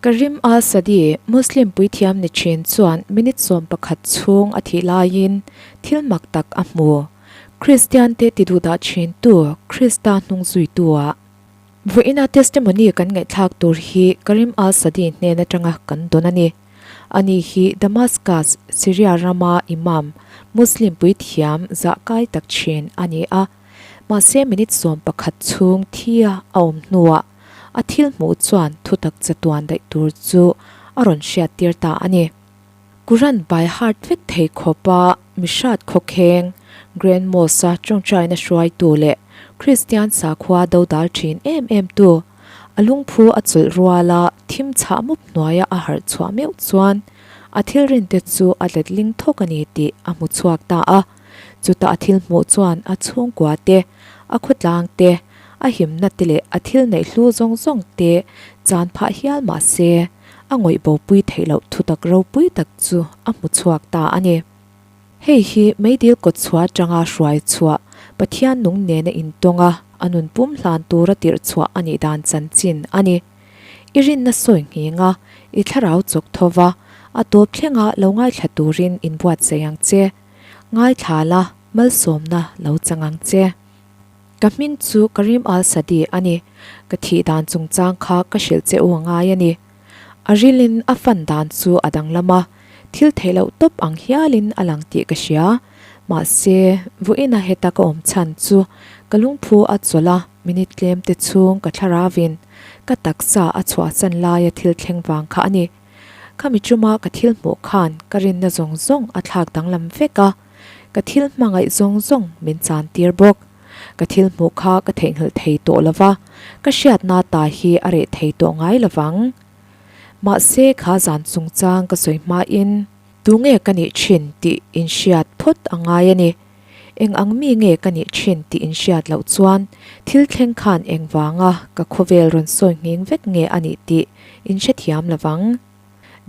Karim Al-Sadi, Muslim puithiam ni thin chuan minute 11 chhung a thih laiin thil mak tak a hmu. Kristian te tiduhdah thintu Krista hnung zuitu-ah. Vawiina testimony kan ngaihthlak tur hi Karim Al-Sadi hnen atanga kan dawn a ni. Ani hi Damascus, Syria rama Imam, Muslim puithiam zahkai tak thin a ni a. Mahse minute 11 chhung thia a awm hnuah a thil hmuh chuan thutak chatuan daih tur chu a rawn hriat tir ta a ni. Quran by heart vek thei khawpa mihrat khawkheng, Grand Mosque-a tawngtaina hruaitu leh Kristian sakhua dodal thin em em tu, a lungphu a chawlh ruala thim chhah mup hnuaia a harh chhuah meuh chuan a thil rinte chu a letling thawk a ni tih a hmu chhuak ta a. Chutah a thil hmuh chuan a chhungkua te, a khawtlang te, a himna te leh a thil neih hlu zawng zawng te chan phah hial mah se, a ngawih bopui theih loh thutak ropui tak chu a hmu chhuak ta a ni. Hei hi meidil kawt chhuah atanga hruai chhuah, Pathian nung nena intawng a, a nun pum hlan tura tirh chhuah a nih dan chanchin a ni. I rinna sawi nghing a, i thlarau chawk tho va, a tawp thlenga lo ngaithla turin inbuatsaih ang che. Ngaithla la, malsawmna lo chang ang che. Ka hming chu Karim Al-Sadi a ni. Ka thih dan chungchang kha ka hrilh che u a ngai a ni. A rilin a fan dan chu a danglam a, thil theih loh tawp ang hialin a lang tih ka hria. Mahse, vawiina heta ka awm chhan chu ka lungphu a chawlh a, minute tlem te chhung ka thlaravin ka taksa a chhuahsan laia thil thleng vang kha a ni. Khami chuma ka thil hmuh khan ka rinna zawng zawng a thlak danglam vek a, ka thil hmangaih zawng zawng min chan tir bawk. Ka thil hmuh kha ka theihnghilh thei tawh lo va, ka hriatna ta hi a reh thei tawh ngai lo vang. Mahse kha zan chungchang ka sawi hmain tunge ka nih thin tih inhriat phawt a ngai a ni. Eng ang mi nge ka nih thin tih inhriat loh chuan thil thleng khan engvanga ka khawvel rawn sawi nghing vek nge a nih tih inhrethiam lo vang.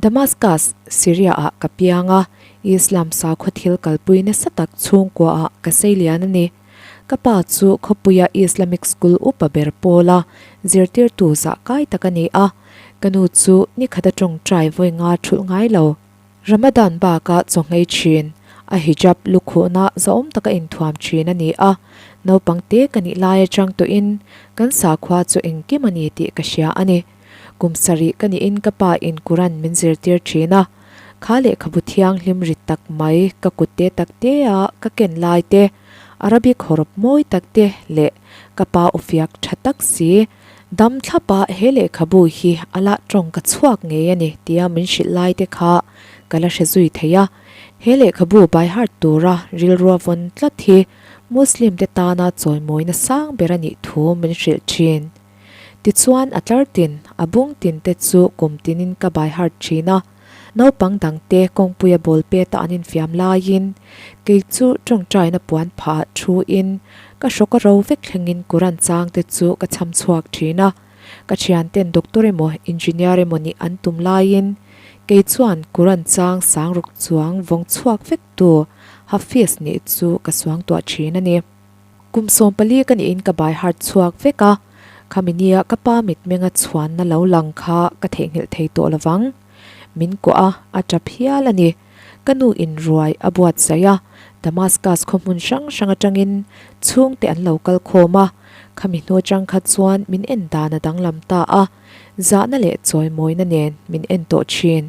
Damascus, Syria-ah ka piang a, Islam sakhaw thil kalpui nasa tak chhungkuaah ka seilian a ni. Ka pa chu khawpuia Islamic school upa ber pawla zirtirtu zah kai tak a ni a, ka nu chu nikhat a tawngtai vawi nga thulh ngai lo. Ramadan baka chawnghei thin, a hijab lukhuhna zahawm taka inthuam thin a ni a, naupang te ka nih lai atang tawhin kan sakhua chu engkim a ni tih ka hria a ni. Kum sarih ka niin ka pa in Quran min zirtir thin a, kha lehkhabu thianghlim rit tak mai ka kut te tak te a ka ken lai te, Arabic hawrawp mawi tak te leh ka pa awfiak tha tak si dam thlap a he lehkhabu hi a lah tawng ka chhuak ngei a ni tia min hrilh lai te kha ka la hre zui thei a. He lehkhabu by heart tura rilrua vawn tlat hi Muslim te tana chawimawina sang ber a nih thu min hrilh thin. Tichuan a tlar tin, a bung tin te chu kum tinin ka by heart thin a. Naupang dangte kawngpuia ball peta an infiam laiin kei chu tawngtaina puan phah thu in ka hrawk a ro vek thlengin Quran chang te chu ka cham chhuak thin a. Ka thianten doctor emaw engineer emaw nih an tum laiin kei chuan Quran chang sang ruk chuang vawng chhuak vek tu Hafiz nih chu ka suangtuah thin a ni. Kum 14 ka niin ka by heart chhuak vek a, khami nia ka pa mitmenga chhuanna lo lang kha ka theihnghilh thei tawh lovang. Min kuah a, a tap hial a ni. Ka nu in ruai a buatsaih a, Damascus khaw hmun hrang hrang atangin chhungte an lo kal khawm a, khami hnu atang kha chuan min en dan a danglam ta a, zahna leh chawimawina nen min en tawh thin.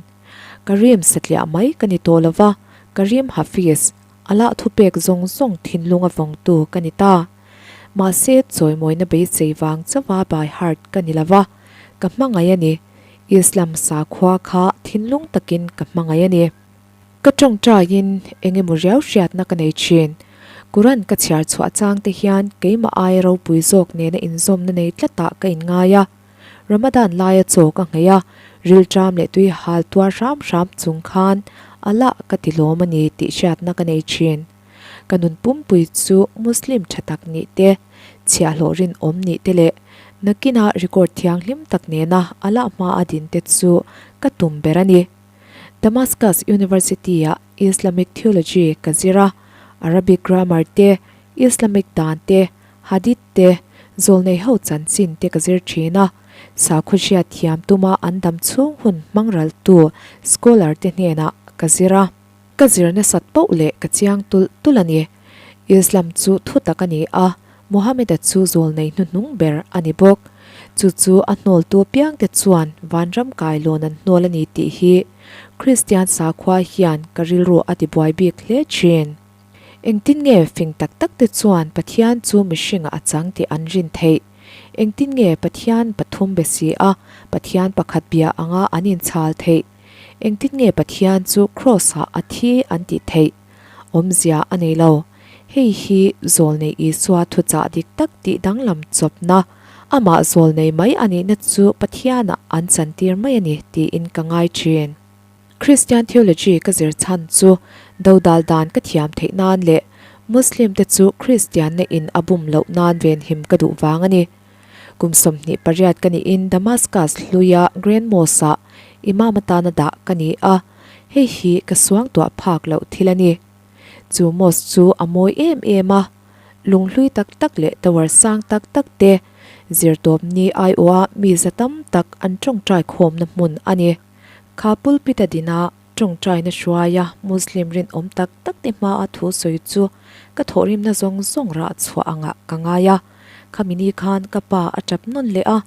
Ka rim satliah mai ka ni tawh lova, ka rim Hafiz, A lah thupek zawng zawng thinlung a vawngtu ka ni ta. Mahse, chawimawina beisei vang chauha by heart ka ni lova, ka hmangaih a ni. Islam sakhua kha thinlung takin ka hmangaih a ni. Ka tawngtaiin eng emaw riau hriatna ka nei thin. Quran ka chhiar chhuah chang te hian keimah aia ropui zawk nena inzawmna nei tlatah ka inngai a. Ramadan laia chaw ka nghei a, rilṭam leh tui hal tuar hram hram chung khan a lah ka ti lawm a ni tih hriatna ka nei thin. Ka nun pumpui chu Muslim tha tak nih te, chhiahhlawh rinawm nih te leh nakina record thianghlim tak nena a lah hma a din te chu ka tum ber a ni. Damascus University-ah Islamic Theology ka zir a, Arabic grammar te, Islamic dan te, Hadith te, zawlnei ho chanchin te ka zir thin a. Sakhaw hriat thiam tuma an dam chhung hun hmang raltu scholar te hnenah ka zir a. Ka zir nasat poh leh ka chiang tulh tulh a ni. Islam chu thutak a ni a, Muhammad-a chu zawlnei hnuhnung ber a ni bawk. Chu chu a hnawltu piangte chuan vanram kailawn an hnawl a ni tih hi Kristian sakhua hian ka rilru a tibuai bik hle thin. Engtin nge fing tak tak te chuan Pathian chu mihringah a chang tih an rin theih? Engtin nge Pathian pathum be si a, Pathian pakhat bia anga an inchhal theih? Engtin nge Pathian chu Kraws-ah a thi an tih theih? Awmzia a nei lo. Hei hi Zawlnei Isua thuchah dik tak tih danglam chawpna, amah zawlnei mai a nihna chu Pathianah an chantir mai a ni tiin ka ngai thin. Christian theology ka zir chhan chu dodal dan ka thiam theih nan leh Muslim te chu Kristianna in a bum loh nan venhim ka duh vang a ni. Kum 28 ka niin Damascus hluia Grand Mosque-ah Imam atana dah ka ni a, hei hi ka suangtuah phak loh thil a ni. Chu mosque chu a mawi em em a, lunghlui tak tak leh tower sang tak tak te zirtawpni aiawha mi za tam tak an tawngtai khawmna hmun a ni. Kha pulpit a din a, tawngtaina hruaia Muslim rinawm tak tak te hmaa thu sawi chu ka thawhrimna zawng zawng rah chhuah angah ka ngai a. Khami ni khan ka pa a tap nawn leh a,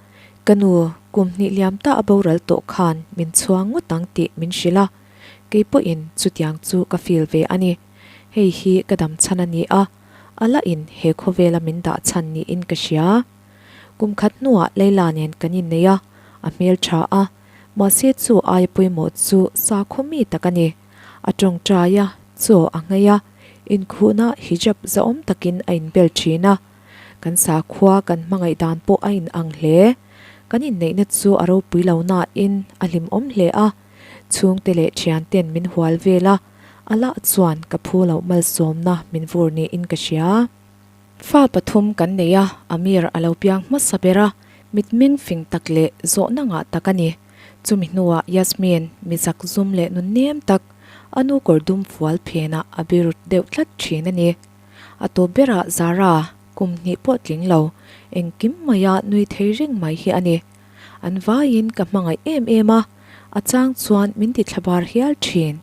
ka nu kum hnih liam ta a boral tawh khan min chhuang ngawt ang tih min hrilh a, kei pawhin chutiang chu ka feel ve a ni. Hei hi ka dam chhan a ni a, a la in he khawvela min dah chhan niin ka hria. Kum khat hnuah Leila nen kan innei a, a hmel tha a, Mahse chu aia pawimawh chu sakhaw mi tak a ni. A tawngtai a, chaw a nghei a, inkhuhna hijab zahawm takin a inbel thin a. Kan sakhua kan hmangaih dan pawh a inang hle. Kan inneihna chu a ropui lo nain a hlimawm hle a. Chhungte leh thianten min hual vel a, a lah chuan ka phu loh malsawmna min vur niin ka hria. Fa pathum kan nei a, Amir a lo piang hmasa ber a, mitmeng fing tak leh zawhna ngah tak a ni. Chumi hnuah Yasmin, mi zak zum leh nun nem tak, a nu kawr dum fual phenah a birut deuh tlat thin a ni. A tawp berah Zara, kum hnih pawh tling lo, engkim maia nui thei reng mai hi a ni. An vaiin ka hmangaih em em a, a chang chuan min ti thlabar hial thin.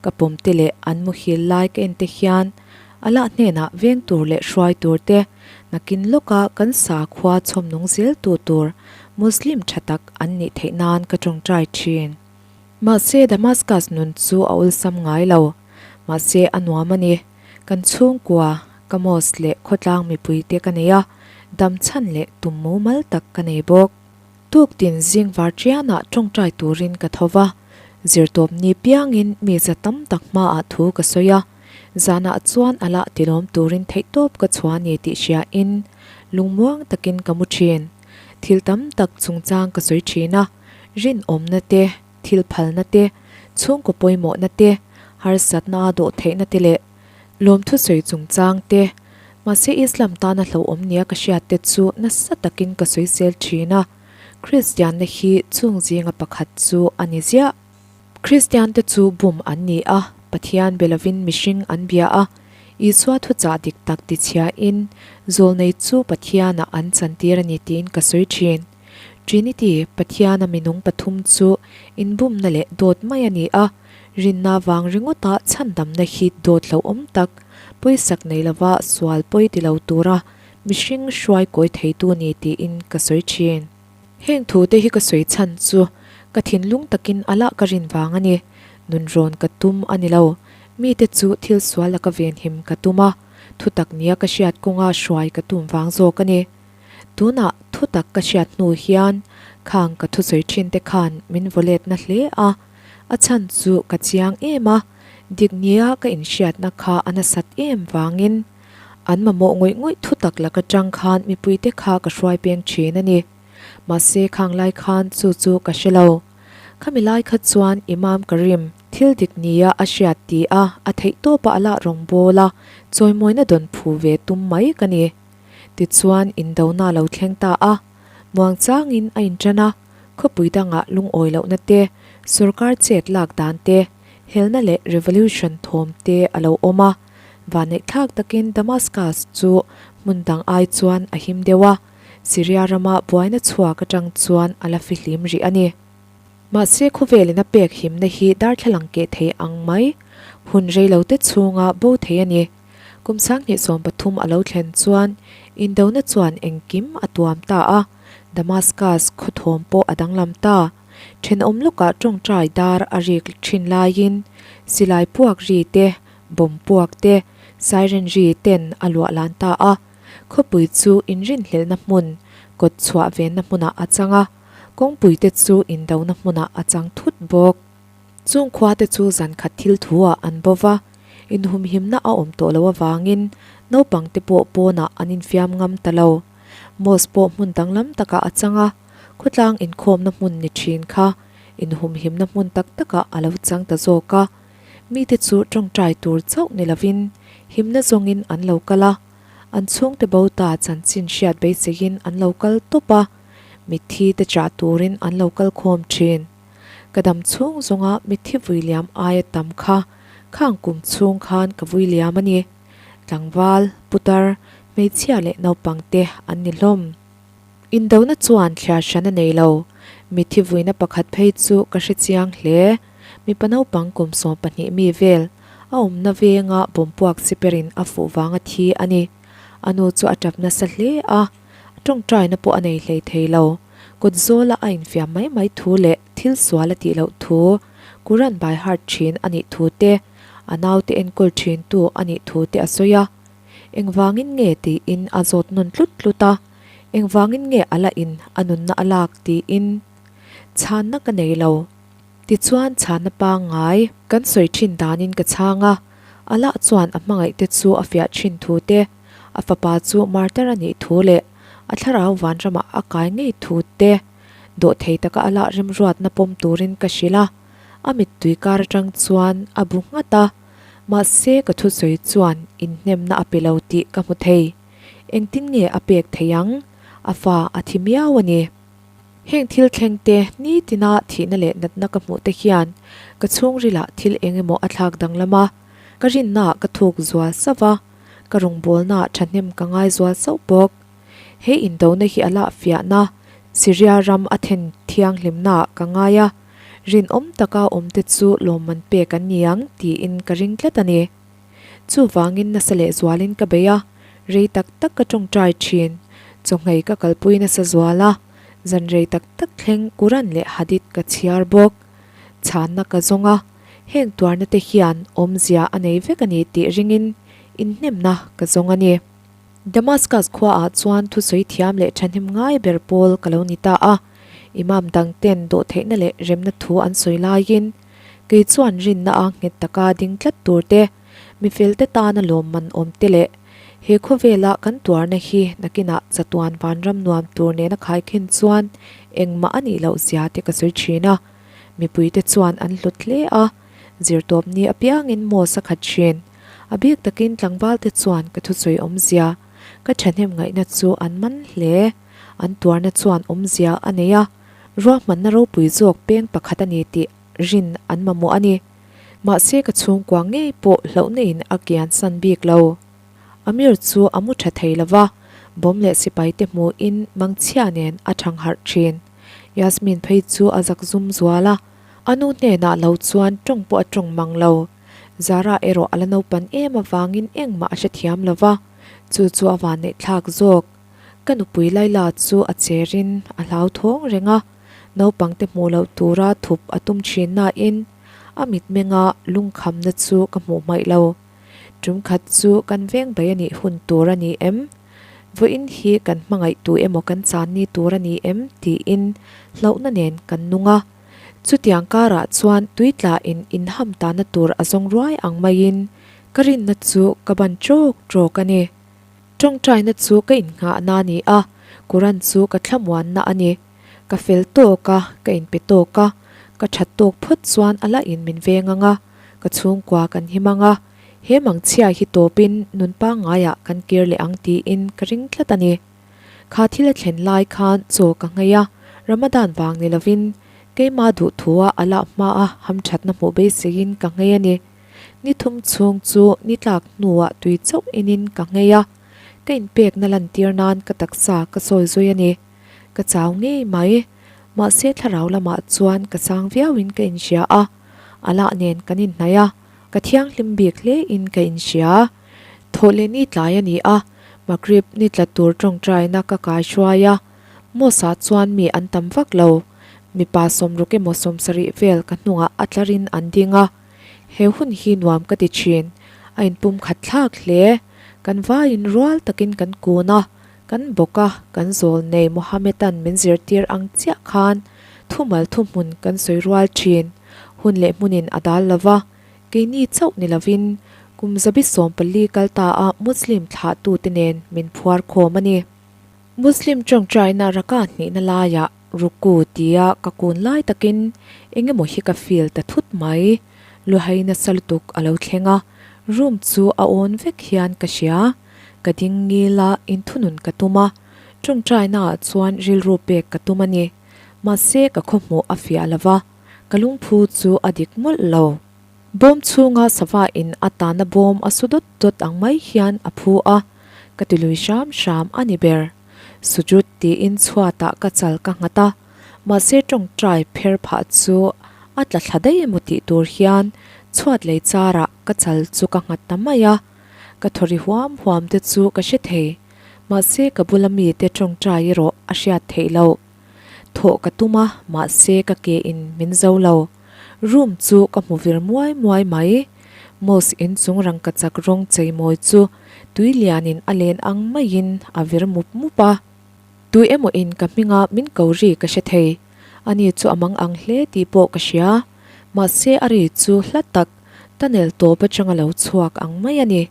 Ka pawmte leh an muhil lai ka en te hian a lah hnenah veng tur leh hruai tur te, nakin lawka kan sakhua chhawmnung zel tu tur Muslim tha tak an nih theih nan ka tawngtai thin. Mahse Damascus nun chu a awlsam ngai lo. Mahse a nuam a ni. Kan chhungkua, ka mosque leh khawtlang mipui te ka nei a, dam chhan leh tum mumal tak ka nei bawk. Tuktin zing varṭianah tawngtai turin ka tho va, zirtawpni piangin mi za tam tak hmaah thu ka sawi a, zanah chuan a lah tilawm turin theihtawp ka chhuah ni tih hriain lungmuang takin ka mu ṭhin. Thil tam tak chungchang ka sawi ṭhin a, rinawmna te, thil phalna te, chhungkaw pawimawhna te, harsatna a dawh theihna te leh lawmthu sawi chungchang te, mahse Islam tana hlauhawm nia ka hriat te chu nasa takin ka sawisel thin a, Kristianna hi chung zinga pakhat chu a ni ziah. Kristiante chu bum an ni a, Pathian be lovin mihring an bia a, Isua thuchah dik tak tichhiain zawlnei chu Pathianah an chantir a ni tiin ka sawi thin. Trinity, Pathiana minung pathum chu inbumna leh dawt mai a ni a, rinna vang ringawta chhandamna hi dawt hlauhawm tak, pawisak nei lova sual pawi ti lo tura mihring hruai kawi theitu ni tiin ka sawi thin. Heng thute hi ka sawi chhan chu ka thinlung takin a lah ka rin vang a ni. Nunrawn ka tum a ni lo. Mite chu thil sual laka venhim ka tum a, thutak nia ka hriat kawnga hruai ka tum vang zawk a ni. Tunah thutak ka hriat hnu hian khang ka thusawi thin te khan min vawletna hle a, a chhan chu ka chiang em a, dik nia ka inhriatna kha a nasat em vangin an mamawh ngawih ngawih thutak lak atang khan mipuite kha ka hruai peng thin a ni. Mahse khang lai khan chu chu ka hre lo. Khami lai kha chuan Imam Karim thil dik nia a hriat ti a, a theihtawpa a lah rawngbawl a, chawimawina dawn phu ve tum mai ka ni. Tichuan indona a lo thleng ta a, muangchangin a inṭan a, khawpui dangah lungawi lohna te, sorkar chet lak dan te, helna leh revolution thawm te a lo awm a. Vanneihthlak takin Damascus chu hmun dang ai chuan a him deuh a. Syria rama buaina chhuak atang chuan a la fihlim rih a ni. Mahse khawvelin a pek himna hi darthlalang keh thei ang mai, hun reilote chhunga bo thei a ni. Kum 2013 a lo thlen chuan indona chuan engkim a tuam ta a, Damascus khawthawm pawh a danglam ta. Thenawm lawkah tawngtai dar a rik thin laiin silai puak ri te, bomb puak te, siren ri ten a luah lan ta a. Khawpui chu inrinhlelhna hmun, kawt chhuah venna hmunah a chang a, kawngpui te chu indona hmunah a chang thut bawk. Chung khua te chu zan khat thil thu ah an bo va, inhumhimna a awm tawh loh avangin naupang te pawh pawnah an infiam ngam ta lo. Mosque pawh hmun danglam takah a chang a, khawtlang inkhawmna hmun ni thin kha inhumhimna hmun tak takah a lo chang ta zawk a. Mite chu tawngtai tur chauh ni lovin himna zawngin an lo kal a, an chhungte bo ta chanchin hriat beiseiin an lo kal tawp a, mitthi te chah turin an lo kal khawm thin. Ka dam chhung zawnga mitthi vui liam aia tam kha khang kum chhung khan ka vui liam a ni. Tlangval, putar, hmeichhia leh naupang te an ni hlawm. Indona chuan thliar hran a nei lo. Mitthi vuina pakhat phei chu ka hre chiang hle. Mipa naupang kum 12 mi vel, a awmna venga bawmpuak siperin a fuh vanga thi a ni. A nu chu a tap nasa hle a, tawngtaina pawh a nei hlei thei lo. Kawt zawla a infiam mai mai thu leh thil sual a tih loh thu, Quran by heart thin a nih thu te, a naute enkawl thintu a nih thu te a sawi a. Engvangin nge tiin a zawt nawn tlut tlut a, engvangin nge a la in a nunna a lak tiin chhanna ka nei lo. Tichuan chhanna pangngai kan sawi thin danin ka chhang a, Allah chuan a hmangaih te chu a fiah thin thu te, a fapa chu martar a nih thu leh a thlarau vanramah a kai ngei thu te dawhthei taka Allah remruatna pawm turin ka hrilh a, a mittui kar atang chuan a bu nghat a. Mahse ka thusawi chuan inhnemna a pe lo tih ka hmu thei. Engtin nge a pek theih ang? A fa a thi miau a ni. Heng thil thleng te nitina thihna leh natna ka hmuh te hian ka chhungrilah thil eng emaw a thlak danglam a, ka rinnaah ka thuk zual sauh va, ka rawngbawlnaah thahnem ka ngai zual sauh bawk. He indona hi a lah fiahna, Syria ram a then thianghlimnaah ka ngai a. Rinawm taka awmte chu lawmman pek an ni ang tiin ka ring tlat a ni. Chuvangin nasa leh zualin ka bei a, rei tak tak ka tawngtai thin. Chawhmei ka kalpui nasa zual a, zan rei tak tak thleng Quran leh Hadith ka chhiar bawk. Chhanna ka zawng a, heng tuarna te hian awmzia a nei vek a ni tih ringin inhnemna ka zawng a ni. Damascus khuaah chuan thusawi thiam leh thahnem ngai ber pawl ka lo ni ta a. Imam dangten dawhtheihna leh remna thu an sawi laiin kei chuan rinna a nghet taka ding tlat tur te, mifelte tana lawmman awm te leh he khawvela kan tuarna hi nakinah chatuan vanram nuam tur nena khaikhin chuan engmah a nih loh zia te ka sawi thin a. Mipuite chuan an hlut hle a, zirtawpni apiangin mosque a khat thin. A bik takin tlangvalte chuan ka thusawi awmzia, ka thahnem ngaihna chu an man hle. An tuarna chuan awmzia a nei a, ruahmanna ropui zawk peng pakhat a ni tih rin an mamawh a ni. Mahse ka chhungkua ngei pawh hlauhna in a kian san bik lo. Amir chu a mu tha thei lo va, bomb leh sipai te hmuhin mangchhia nen a thang harh thin. Yasmin phei chu a zak zum zual a, a nu hnenah lo chuan tawng pawh a tawng mang lo. Zara erawh a la naupan em avangin engmah a hrethiam lo va, chu chu a vanneih thlak zawk. Ka nupui Laila chu a cherin a hlauthawng reng a, naupangte hmuh loh tura thup a tum thin nain a mitmenga lungkhamna chu ka hmuh hmaih lo. Tum khat chu kan veng bai a nih hun tur a ni em? Vawiin hi kan hmangaih tu emaw kan chan ni tur a ni em? tiin hlauhna nen kan nung a. Chutiang karah chuan tuitla in inham tana tur a zawng ruai ang maiin ka rinna chu ka ban trawk trawk a ni. Tawngtaina chu ka innghahna a ni a, Quran chu ka thlamuanna a ni. Ka fel tawk a, ka inpe tawk a, ka that tawk phawt chuan a la in min veng ang a, ka chhungkua kan him ang a, he mangchhia hi tawpin nun pangngaiah kan kir leh ang tiin ka ring tlat a ni. Kha thil a thlen lai khan chaw ka nghei a, Ramadan vang ni lovin keima duhthua a lah hmaa hamthatna hmuh beiseiin ka nghei a ni. Ni thum chhung chu ni tlak hnuah tui chauh inin ka nghei a. Ka inpekna lantir nan ka taksa ka sawi zui a ni. Ka chau ngei mai. Mahse thlarau lamah chuan ka sang viauin ka inhria a, Allah nen kan inhnaih a, ka thianghlim bik hle in ka inhria. Thawh leh ni tlai a ni a, Maghrib ni tla tur tawngtaina ka kai hruai a, Mosque ah chuan mi an tam vak lo. Mipa sawmruk emaw sawmsarih vel ka hnungah a tlarin an ding a. He hun hi nuam ka ti thin, a inpum khat thlak hle. Kan vaiin rual takin kan kun a, kan bawk a, kan zawl nei Mohammedan min zirtir ang chiah khan thumal thuhmun kan sawi rual thin. Hun leh hmunin a dal lo va, keini chauh ni lovin kum zabi 14 kal ta a Muslim thlahtute nen min phuar khawm a ni. Muslim tawngtaina raka hnihna laiah Ruku tia ka kun lai takin eng emaw hi ka feel ta thut mai. Luhai nasa lutuk a lo thleng a, room chu a awn vek hian ka hria. Ka ding ngil a, inthunun ka tum a, tawngtaina ah chuan rilru pek ka tum a ni. Mahse ka khawhmuh a fiah lo va, ka lungphu chu a dik mawlh lo. Bawm chhunga sava in a tana bawm a su dawt dawt ang mai hian a phu a, ka ti lui hram hram a ni ber. Sujud tiin chhuatah ka chal ka nghat a, mahse tawngtai pher phah chu a tla thla daih emaw tih tur hian chhuat lei charah ka chal chu ka nghat ta mai a, ka thaw ri huam huam te chu ka hre thei, mahse ka bula mite tawngtai erawh a hriat theih loh. Thawh ka tum a, mahse ka ke in min zo lo. Room chu ka hmu vir muai muai mai. Mosque inchung rangkachak rawng chei mawi chu tui lianin a len ang maiin a vir mup mup a. Tui emaw in ka hminga min ko ri ka hre thei. Ani chu a mang ang hle tih pawh ka hria. Mahse a ri chu hla tak tunnel tawp atanga lo chhuak ang mai a ni.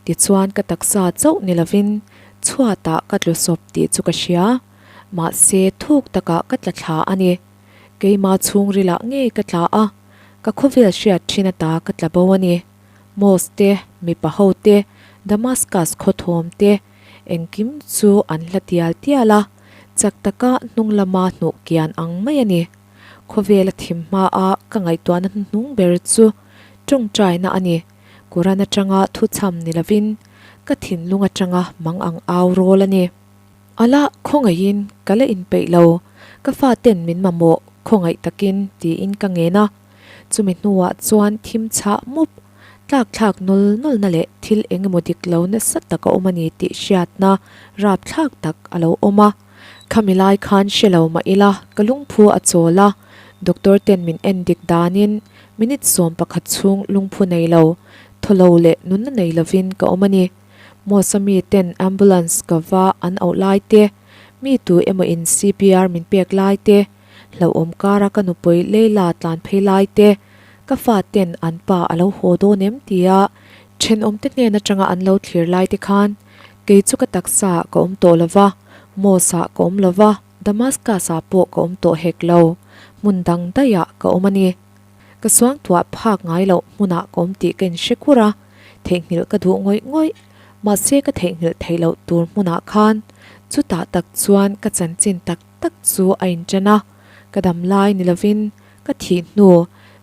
Tichuan ka taksa chauh ni lovin chhuatah ka tlu sawp tih chu ka hria. Mahse thuk takah ka tla thla a ni. Keima chhungrilah ngei ka tla a, ka khawvel hriat thin ata ka tla bo a ni. Mosque te, mipa ho te, Damascus khawthawm te, engkim chu an hla tial tial a, chak taka hnung lama hnuh kian ang mai a ni. Khawvel a thim hma a ka ngaihtuahna hnuhnung ber chu tawngtaina a ni. Quran atanga thuchham ni lovin ka thinlung atanga mang ang au rawl a ni. Ala khawngaihin ka la inpeih lo, ka faten min mamawh khawngaih takin tiin ka ngen a. Chumi hnuah chuan thim chhah mup, tlak thlak nawl nawlna leh thil eng emaw dik lo nasa tak a awm a ni tih hriatna rapthlak tak a lo awm a. Khami lai khan hre lo mah ila ka lungphu a chawl a, doctor ten min en dik danin minute 11 chhung lungphu nei lo, thaw lo leh nunna nei lovin ka awm a ni. Mosque mi ten ambulance ka va an auh lai te, mi tu emaw in CPR min pek lai te, hlauhawm kara ka nupui Leila tlan phei lai te, ka fa ten an pa a lo haw dawn em tia thenawm te hnen atanga an lo thlir lai te khan kei chu ka taksa ah ka awm tawh lova, Mosque ah ka awm lova, Damascus ah pawh ka awm tawh hek lo, hmun dang daih ah ka awm a ni. Ka suangtuah phak ngai loh hmunah ka awm tih ka inhre kur a, theihnghilh ka duh ngawih ngawih. Mahse ka theihnghilh theih loh tur hmunah khan chutah tak chuan ka chanchin tak tak chu a inṭan a, ka dam lai ni lovin ka thih hnu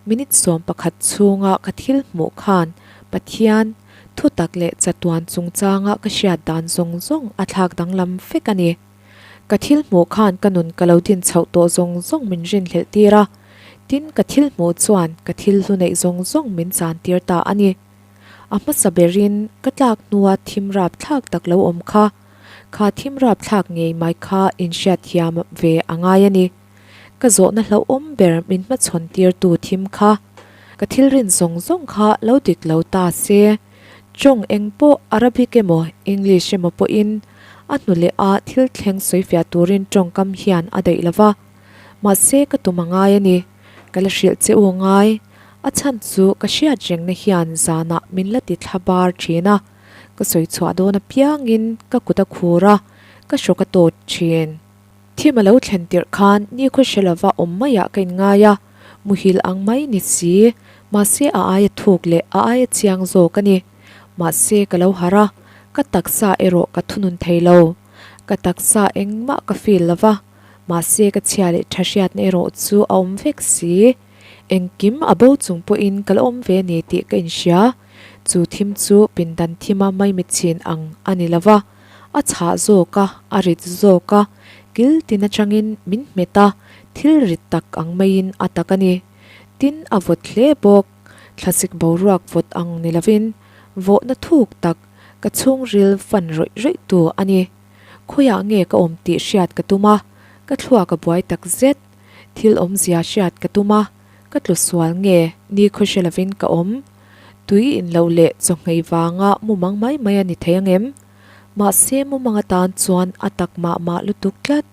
minute 11 chhunga ka thil hmuh khan Pathian thutak leh chatuan chungchanga ka hriat dan zawng zawng a thlak danglam vek a ni. Ka thil hmuh khan ka nun ka lo din chhoh tawh zawng zawng min rinhlelh tir a, tin ka thil hmuh chuan ka thil hlu neih zawng zawng min chan tir ta a ni. A hmasa berin ka tlak hnua thim rap thlak tak lo awm kha, kha thim rap thlak ngei mai kha inhriatthiam ve a ngai a ni. Ka zawhna hlauhawm ber min hmachhawn tirtu thim kha, ka thil rin zawng zawng kha lo dik lo ta se, tawng eng pawh Arabic emaw English emaw pawhin a hnu leh a thil thleng sawifiah turin tawngkam hian a daih lo va. Mahse ka tum a ngai a ni, ka la hrilh che u ngai. A chhan chu ka hriat rengna hian zanah min la ti thla bar thin a, ka sawi chhuah dawn apiangin ka kut a khur a, ka hrawk a tawt thin. Thim a lo thlen tirh khan nikhaw hre lova awm maiah ka inngai a, muhil ang mai ni si, mahse a aia thuk leh a aia chiang zawk a ni. Mahse ka lo harh a, ka taksa erawh ka thunun thei lo. Ka taksa engmah ka feel lova, mahse ka chhia leh tha hriatna erawh chu a awm vek si. Engkim a bo chung pawhin ka la awm ve ni tih ka inhria. Chu thim chu pindan thima maimit chhin ang a ni lova. A chhah zawk a, a rit zawk a, kil tin atangin min hmet a, thil rit tak ang maiin a tak a ni. Tin, a vawt hle bawk. Thlasik boruak vawt ang ni lovin vawhna thuk tak ka chhungril fan rawih rawih tu a ni. Khawiah nge ka awm tih hriat ka tum a, ka thluak a buai tak zet. Thil awmzia hriat ka tum a, ka tlu sual nge ni khaw hre lovin ka awm. Tui in loh leh chawhngei vanga mumang mai mai a ni thei angem? Mahse mumang atan chuan a tak mah mah lutuk tlat.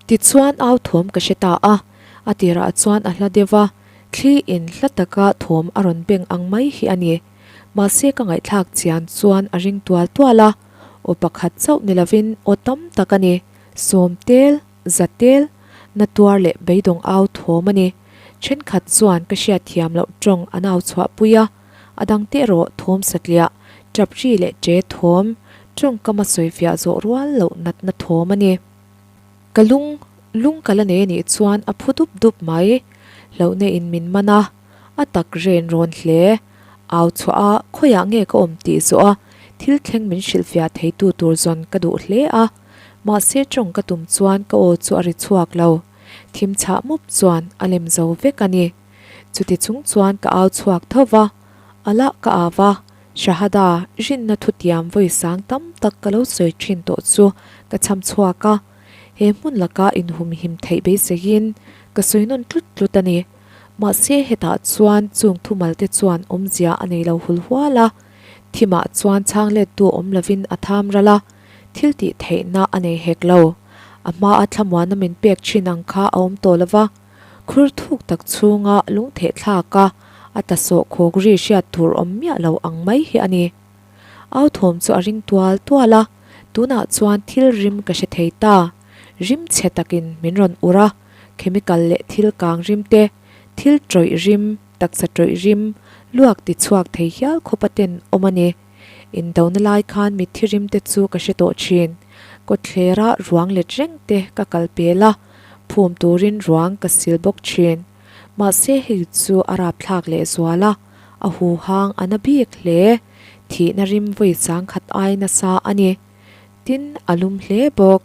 Tichuan au thawm ka hre ta a, a tirah chuan a hla deuh a, thli in hla taka thawm a rawn beng ang mai hi a ni. Mahse ka ngaihthlak chian chuan a ring tual tual a, aw pakhat chauh ni lovin aw tam tak a ni, sawm tel, za tel, na tuar leh beidawng au thawm a ni. Thenkhat chuan ka hriat thiam loh tawng an au chhuah pui a, a dang te erawh thawm satliah, tap ri leh che thawm, tawngkam a sawifiah zawh rual loh natna thawm a ni. Ka lung, lung ka la nei anih chuan a phu dup dup mai. Hlauhna in min man a, a tak ren rawn hle. Au chhuah a, khawiah nge ka awm tih zawh a, thil thleng min hrilhfiah theitu tur zawn ka duh hle a. Mahse tawng ka tum chuan ka aw chu a ri chhuak lo. Thim chhah mup chuan a lem zo vek a ni. Chuti chung chuan ka au chhuak tho va, a lah ka au va, Shahada, rinna thutiam vawi sang tam tak ka lo sawi thin tawh chu ka chham chhuak a, he hmun laka inhumhim theih beiseiin ka sawi nawn tlut tlut a ni. Mahse hetah chuan chung thumal te chuan awmzia a nei lo hul hual a, thimah chuan chhang lettu awm lovin a tham ral a, thil tih theihna a nei hek lo. A hmaa thlamuana min pek thin ang kha a awm tawh lo va. Khur thuk tak chhunga lung theh thlak a, a ta sawh khawk ri hriat tur awm miah lo ang mai hi a ni. Au thawm chu a ring tual tual a, tunah chuan thil rim ka hre thei ta. Rim chhe takin min rawn ur a, chemical leh thil kang rim te, thil tawih rim, taksa tawih rim, luak ti chhuak thei hial khawp a ten awm a ni. Indona lai khan mitthi rim te chu ka hre tawh thin. Kawtthlera ruang let reng te ka kal pel a, phum turin ruang ka sil bawk thin. Mahse hei chu a rapthlak leh zual a, a huhang a na bik hle. Thihna rim vawi changkhat ai nasa a ni. Tin, a lum hle bawk.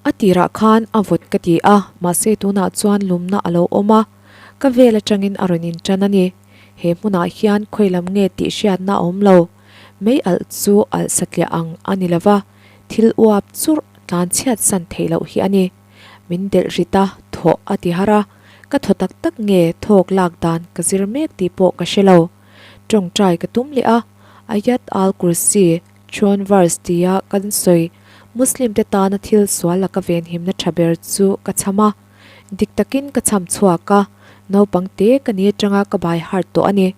A tirah khan a vawt ka ti a, mahse tunah chuan lumna a lo awm a, ka vel atangin a rawn intan a ni. He hmunah hian khawi lam nge tih hriatna a awm lo. Mei alh chu alh satliah ang a ni lova, thil uap churh tlan chhiat san theih loh hi a ni. Min delh rit a, thawh a ti har a, ka thaw tak tak nge thawk lak dan ka zir mek tih pawh ka hre lo. Tawngtai ka tum leh a, Ayat al-Kursi, Throne verse tia kan sawi, Muslim te tana thil sual laka venhimna tha ber chu ka chham a. Dik takin ka chham chhuak a, naupang te ka ni atanga ka bai heart tawh a ni.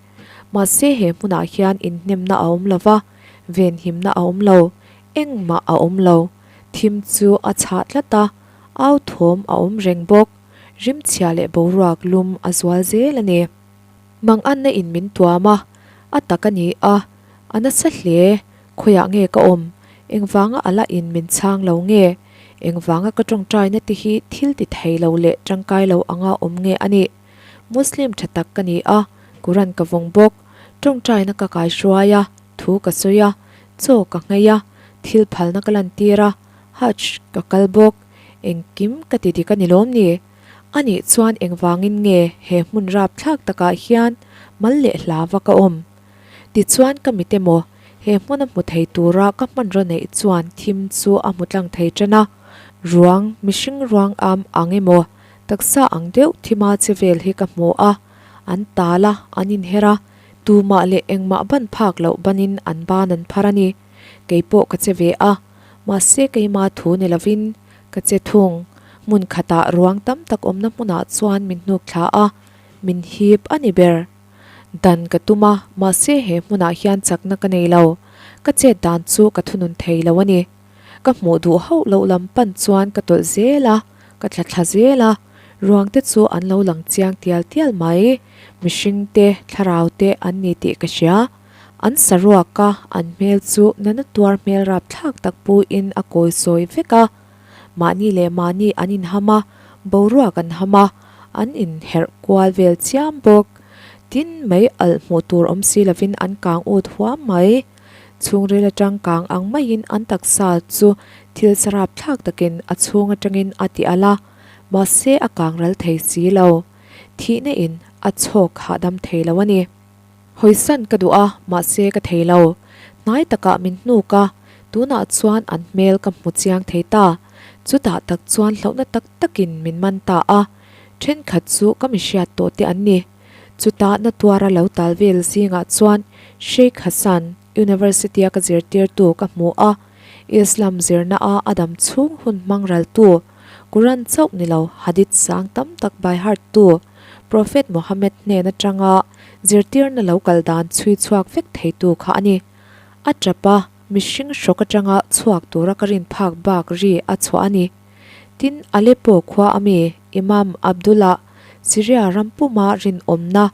Mahse he hmunah hian inhnemna a awm lo va, venhimna a awm lo, engmah a awm lo. Thim chu a chhah tlat a, au thawm a awm reng bawk. Rimchhia leh boruak lum a zual zel a ni. Manganna in min tuam a, a tak a ni a, a nasa hle. Khawiah nge ka awm? Engvanga a la in min chhang lo nge? Engvanga ka tawngtaina te hi thil ti thei lo leh tangkai lo anga awm nge a nih? Muslim tha tak ka ni a, Quran ka vawng bawk. Tawngtaina ka kaihruai a, thu ka sawi a, chaw ka nghei a, thil phalna ka lantir a, Hajj ka kal bawk. Engkim ka ti dik a ni lawm ni? A nih chuan engvangin nge he hmun rapthlak takah hian mal leh hlava ka awm? Tichuan ka mit emaw, he hmuna hmu thei tura ka hmanraw neih chuan thim chu a hmu tlang thei tan a. Ruang, mihring ruang am ang emaw, taksa ang deuh thima che vel hi ka hmu a. An tal a, an inher a, tumah leh engmah ban phak loh banin an ban an phar a ni. Kei pawh ka che ve a, mahse keima thu ni lovin ka che thung. Hmun khatah ruang tam tak awmna hmunah chuan min hnuk thla a, min hip a ni ber. Dan ka tum a, mahse he hmunah hian chakna ka nei lo. Ka chet dan chu ka thunun thei lo a ni. Ka hmuh duh hauh loh lam pan chuan ka tawlh zel a, ka thla thla zel a. Ruang te chu an lo lang chiang tial tial mai. Mihring te, thlarau te an ni tih ka hria. An saruak a, an hmel chu nana tuar hmel rapthlak tak pu in a kawi sawi vek a. Mahni leh mahni an inham a, boruak an ham a, an inherh kual vel chiam bawk. Tin, mei alh hmuh tur awm si lovin an kang ut huam mai. Chhungril atang kang ang maiin an taksa chu thil sarap thlak takin a chhung atangin a ti alh a, mahse a kang ral thei si lo. Thihna in a chhawk hahdam thei lo a ni. Hawisan ka duh a, mahse ka thei lo. Hnai takah min hnuk a, tunah chuan an hmel ka hmu chiang thei ta. Chutah tak chuan hlauhna tak takin min man ta a, thenkhat chu ka mi hriat tawh te an ni. Chutah na tuara lo tal vel zingah chuan Sheikh Hassan University-a ka zirtirtu ka hmu a, Islam zirna a a dam chhung hun hmang raltu, Quran chauh ni lo Hadith sang tam tak by heart tu, Prophet Muhammad hnen atanga zirtirna lo kal dan chhui chhuak vek theitu kha a ni. A tap a, mihring hrawk atanga chhuak tura ka rin phak bak ri a chhuah a ni. Tin, Aleppo khua a mi Imam Abdullah, Syria ram puma rinawmna,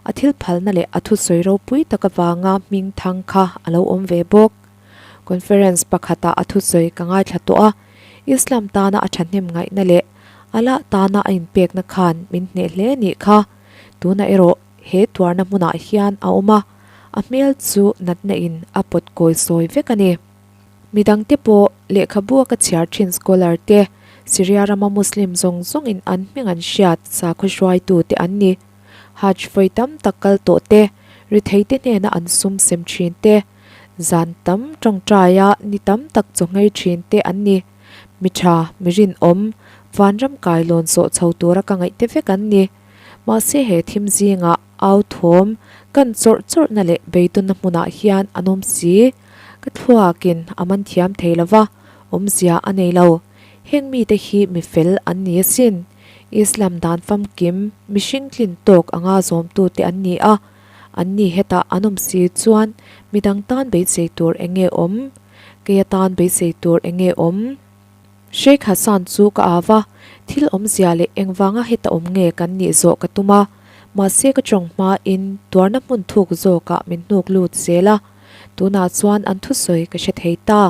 a thil phalna leh a thusawi ropui tak avanga hming thang kha a lo awm ve bawk. Conference pakhatah a thusawi ka ngaithla tawh a, Islam tana a thahnem ngaihna leh Allah tana a inpekna khan min hneh hle nih kha. Tunah erawh he tuarna hmunah hian a awm a, a hmel chu natna in a pawt kawi sawi vek a ni. Midangte pawh lehkhabu a ka chhiar thin scholar te, Syria rama Muslim zawng zawngin an hming an hriat sakhaw hruaitu te an ni. Hajj vawi tam tak kal tawh te, ritheite hnena an sum sem thin te, zan tam tawngtaia ni tam tak chaw nghei thin te an ni. Mi tha, mi rinawm, vanram kai lawn sawh chho tura ka ngaih te vek an ni. Mahse he thim zingah au thawm kan chawrh chawrhna leh beidawnna hmunah hian an awm si. Ka thluakin a man thiam thei lo va, awmzia a nei lo. Heng mite hi mi fel an ni asin. Islam dan famkim, mihring tlin tawk anga zawmtute an ni a. An ni hetah an awm si chuan midang tan beisei tur eng nge awm? Kei atan beisei tur eng nge awm? Sheikh Hassan chu ka au va, thil awmzia leh engvanga heta awm nge kan nih zawh ka tum a, mahse ka tawng hmain tuarna hmun thuk zawkah min hnuk lut zel a, tunah chuan an thusawi ka hre thei ta.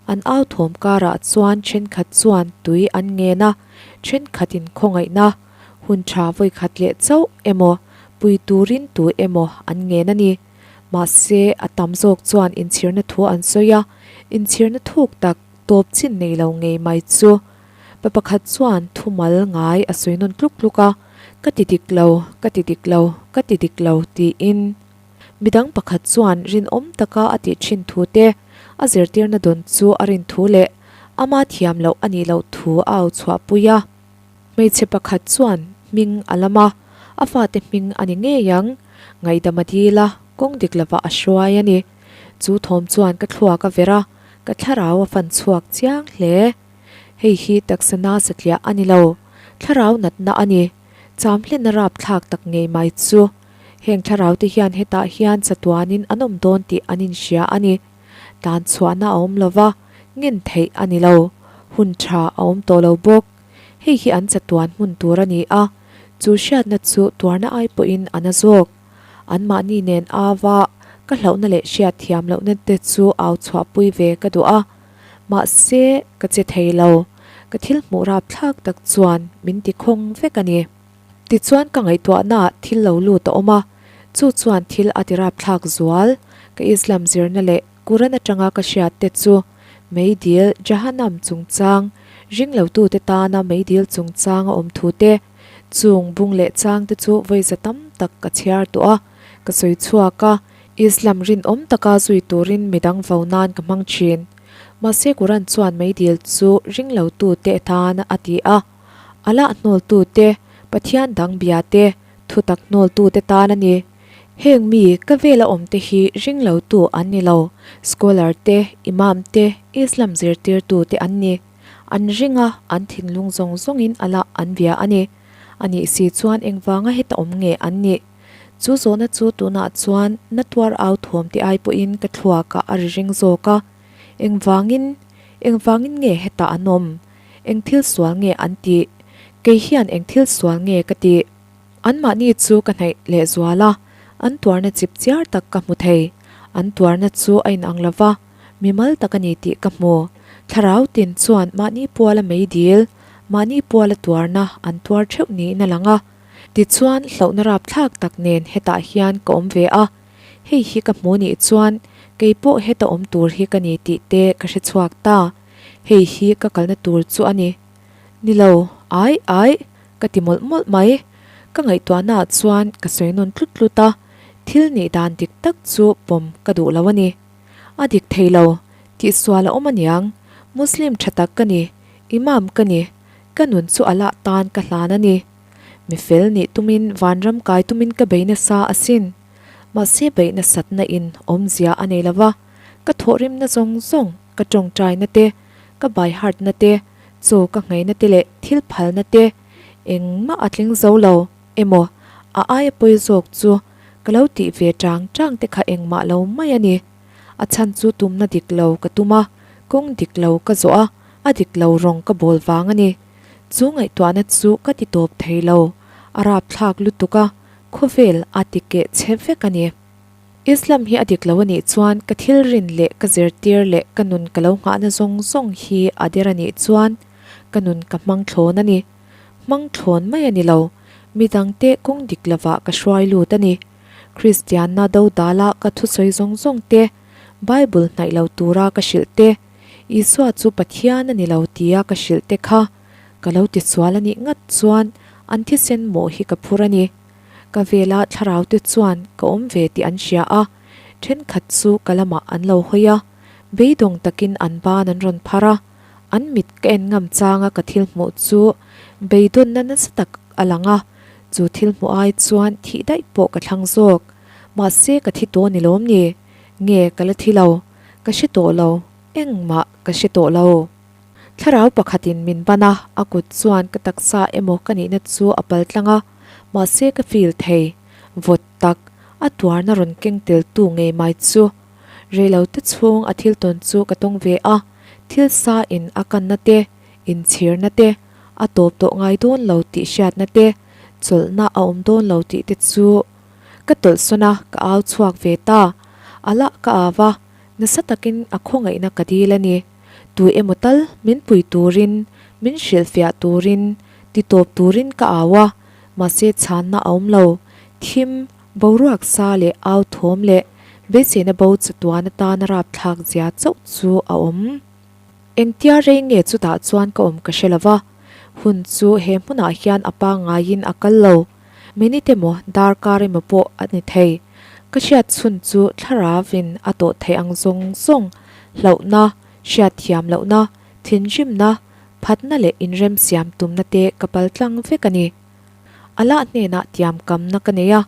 An au thawm karah chuan thenkhat chuan tui an ngen a, thenkhatin khawngaihna, hun tha vawikhat leh chauh emaw, pui turin tu emaw an ngen a ni. Mahse, a tam zawk chuan inchhirna thu an sawi a, inchhirna thuk tak, tawp chin nei lo ngei mai chu. Pa pakhat chuan thumal ngai a sawi nawn tluk tluk a, Ka ti dik lo, ka ti dik lo, ka ti dik lo, tiin. Midang pakhat chuan rinawm taka a tih thin thu te, a zirtirna dawn chu a rin thu leh ama thiam loh a nih loh thu a au chhuahpui a. Hmeichhe pakhat chuan hming a lam a, a fate hming a ni ngei ang, ngaihdam a dil a, kawng dik lovah a hruai a ni. Chu thawm chuan ka thluak a ver a, ka thlarau a fan chhuak chiang hle. Hei hi taksa na satliah a ni lo, thlarau natna a ni. Chamhlenna rapthlak tak ngei mai chu. Heng thlarau te hian hetah hian chatuanin an awm dawn tih an inhria a ni. Tan chhuahna a awm lova, ngen theih a ni lo. Hun tha a awm tawh lo bawk. Hei hi an chatuan hmun tur a ni a, chu hriatna chu tuarna ai pawhin a na zawk. Anmahni nen ava ka hlauhna leh hriatthiam lohna te chu au chhuahpui ve ka duh a, mahse ka che thei lo. Ka thil hmuh rapthlak tak chuan min ti khawng vek a ni. Tichuan ka ngaihtuahnaah thil lo lut a awm a, chu chuan thil a ti rapthlak zual. Ka Islam zirna leh Quran atanga ka hriat te chu meidil Jahannam chungchang, ringlotute tana meidil chungchang a awm thu te, chung bung leh chang te chu vawi za tam tak ka chhiar tawh a, ka sawi chhuak a, Islam rinawm taka zui turin midang vo nan ka hmang thin. Mahse Quran chuan meidil chu ringlotute tan a ti a. Allah hnawltute, Pathian dang bia te, thutak hnawltute tan a ni. Heng mi ka vela awmte hi ringlotu an ni lo, scholar te, imam te, Islam zirtirtu te an ni. An ring a, an thinlung zawng zawngin Allah an bia a ni. A nih si chuan engvanga heta awm nge an nih? Chu zawhna chu tunah chuan na tuar au thawm te ai pawhin ka thluakah a ri ring zawk a. Engvangin? Engvangin nge hetah an awm? Eng thil sual nge an tih? Kei hian eng thil sual nge ka tih? Anmahni chu ka hnaih lehzual a, an tuarna chip chiar tak ka hmu thei. An tuarna chu a inang lo va, mimal tak a ni tih ka hmu. Thlarau tin chuan mahni puala meidil, mahni puala tuarna an tuar theuh niin a lang a. Tichuan, hlauhna rapthlak tak nen hetah hian ka awm ve a. Hei hi ka hmu nih chuan. Kei pawh heta awm tur hi ka ni tih te ka hre chhuak ta. Hei hi ka kalna tur chu a ni. Ni lo, ai ai, ka ti mawlh mawlh mai. Ka ngaihtuahnaah chuan ka sawi nawn tlut tlut a, thil nih dan dik tak chu pawm ka duh lo a ni. A dik thei lo, tihsual a awm aniang. Muslim tha tak ka ni, Imam ka ni, ka nun chu Allah tan ka hlan a ni. Mi fel nih tumin vanram kai tumin ka bei nasa asin. Mahse beih nasatna in awmzia a nei lova, ka thawhrimna zawng zawng, ka tawngtaina te, ka baihartna te, chaw ka ngheina te leh thil phalna te engmah a tling zo lo emaw a aia pawi zawk chu ka lo tih ve tang tang te kha engmah lo mai a ni. A chhan chu tumna dik lo ka tum a, kawng dik lo ka zawh a, a dik lo rawng ka bawl vang a ni. Chu ngaihtuahna chu ka ti tawp thei lo, a rapthlak lutuk a, khawvel a ti keh chhe vek a ni. Islam hi a dik lo a nih chuan ka thil rin leh ka zirtir leh ka nun ka lo nghahna zawng zawng hi a der a nih chuan ka nun ka hmang thlawn a ni. Hmang thlawn mai a ni lo, midangte kawng dik lovah ka hruai lut a ni. Kristianna dodala ka thusawi zawng zawng te, Bible hnaih lo tura ka hrilh te, Isua chu Pathian a ni lo tia ka hrilh te kha ka lo tisual a nih ngat chuan an thisen mawh hi ka phur a ni. Ka vela thlarau te chuan ka awm ve tih an hria a, thenkhat chu ka lamah an lo hawi a, beidawng takin an ban an rawn phar a, an mit ka en ngam changa ka thil hmuh chu beidawnna nasa tak a lang a, chu thil hmuh ai chuan thih daih pawh ka thlang zawk. Mahse ka thi tawh ni lawm ni? Nge ka la thi lo? Ka hre tawh lo, engmah ka hre tawh lo. Thlarau pakhatin min ban a, a kut chuan ka taksa emaw ka nihna chu a pal tlang a, mahse ka feel thei. Vawt tak, a tuarna rawn keng tel tu ngei mai chu. Reilote chhung a thil tawn chu ka tawng ve a, thil sa in a kanna te, inchhirna te, a tawp tawh ngai dawn lo tih hriatna te, chawlhna a awm dawn lo tih te chu ka tawlhsawn a, ka au chhuak ve ta. A lah ka au a, nasa takin a khawngaihna ka dil a ni. Tu emaw tal min pui turin, min hrilhfiah turin, ti tawp turin ka au a, mahse chhanna a awm lo. Thim, boruak sa leh au thawm leh beiseina bo chatuan atana rapthlak zia chauh chu a awm. Engtia rei nge chutah chuan ka awm ka hre lo va, hun chu he hmunah hian a pangaiin a kal lo. Minute emaw darkar emaw pawh a ni thei. Ka hriat chhun chu thlaravin a tawh theih ang zawng zawng, hlauhna, hriatthiam lohna, thinrimna, phatna leh inremsiam tumna te ka pal tlang vek a ni. A lah hnenah tiamkamna ka nei a,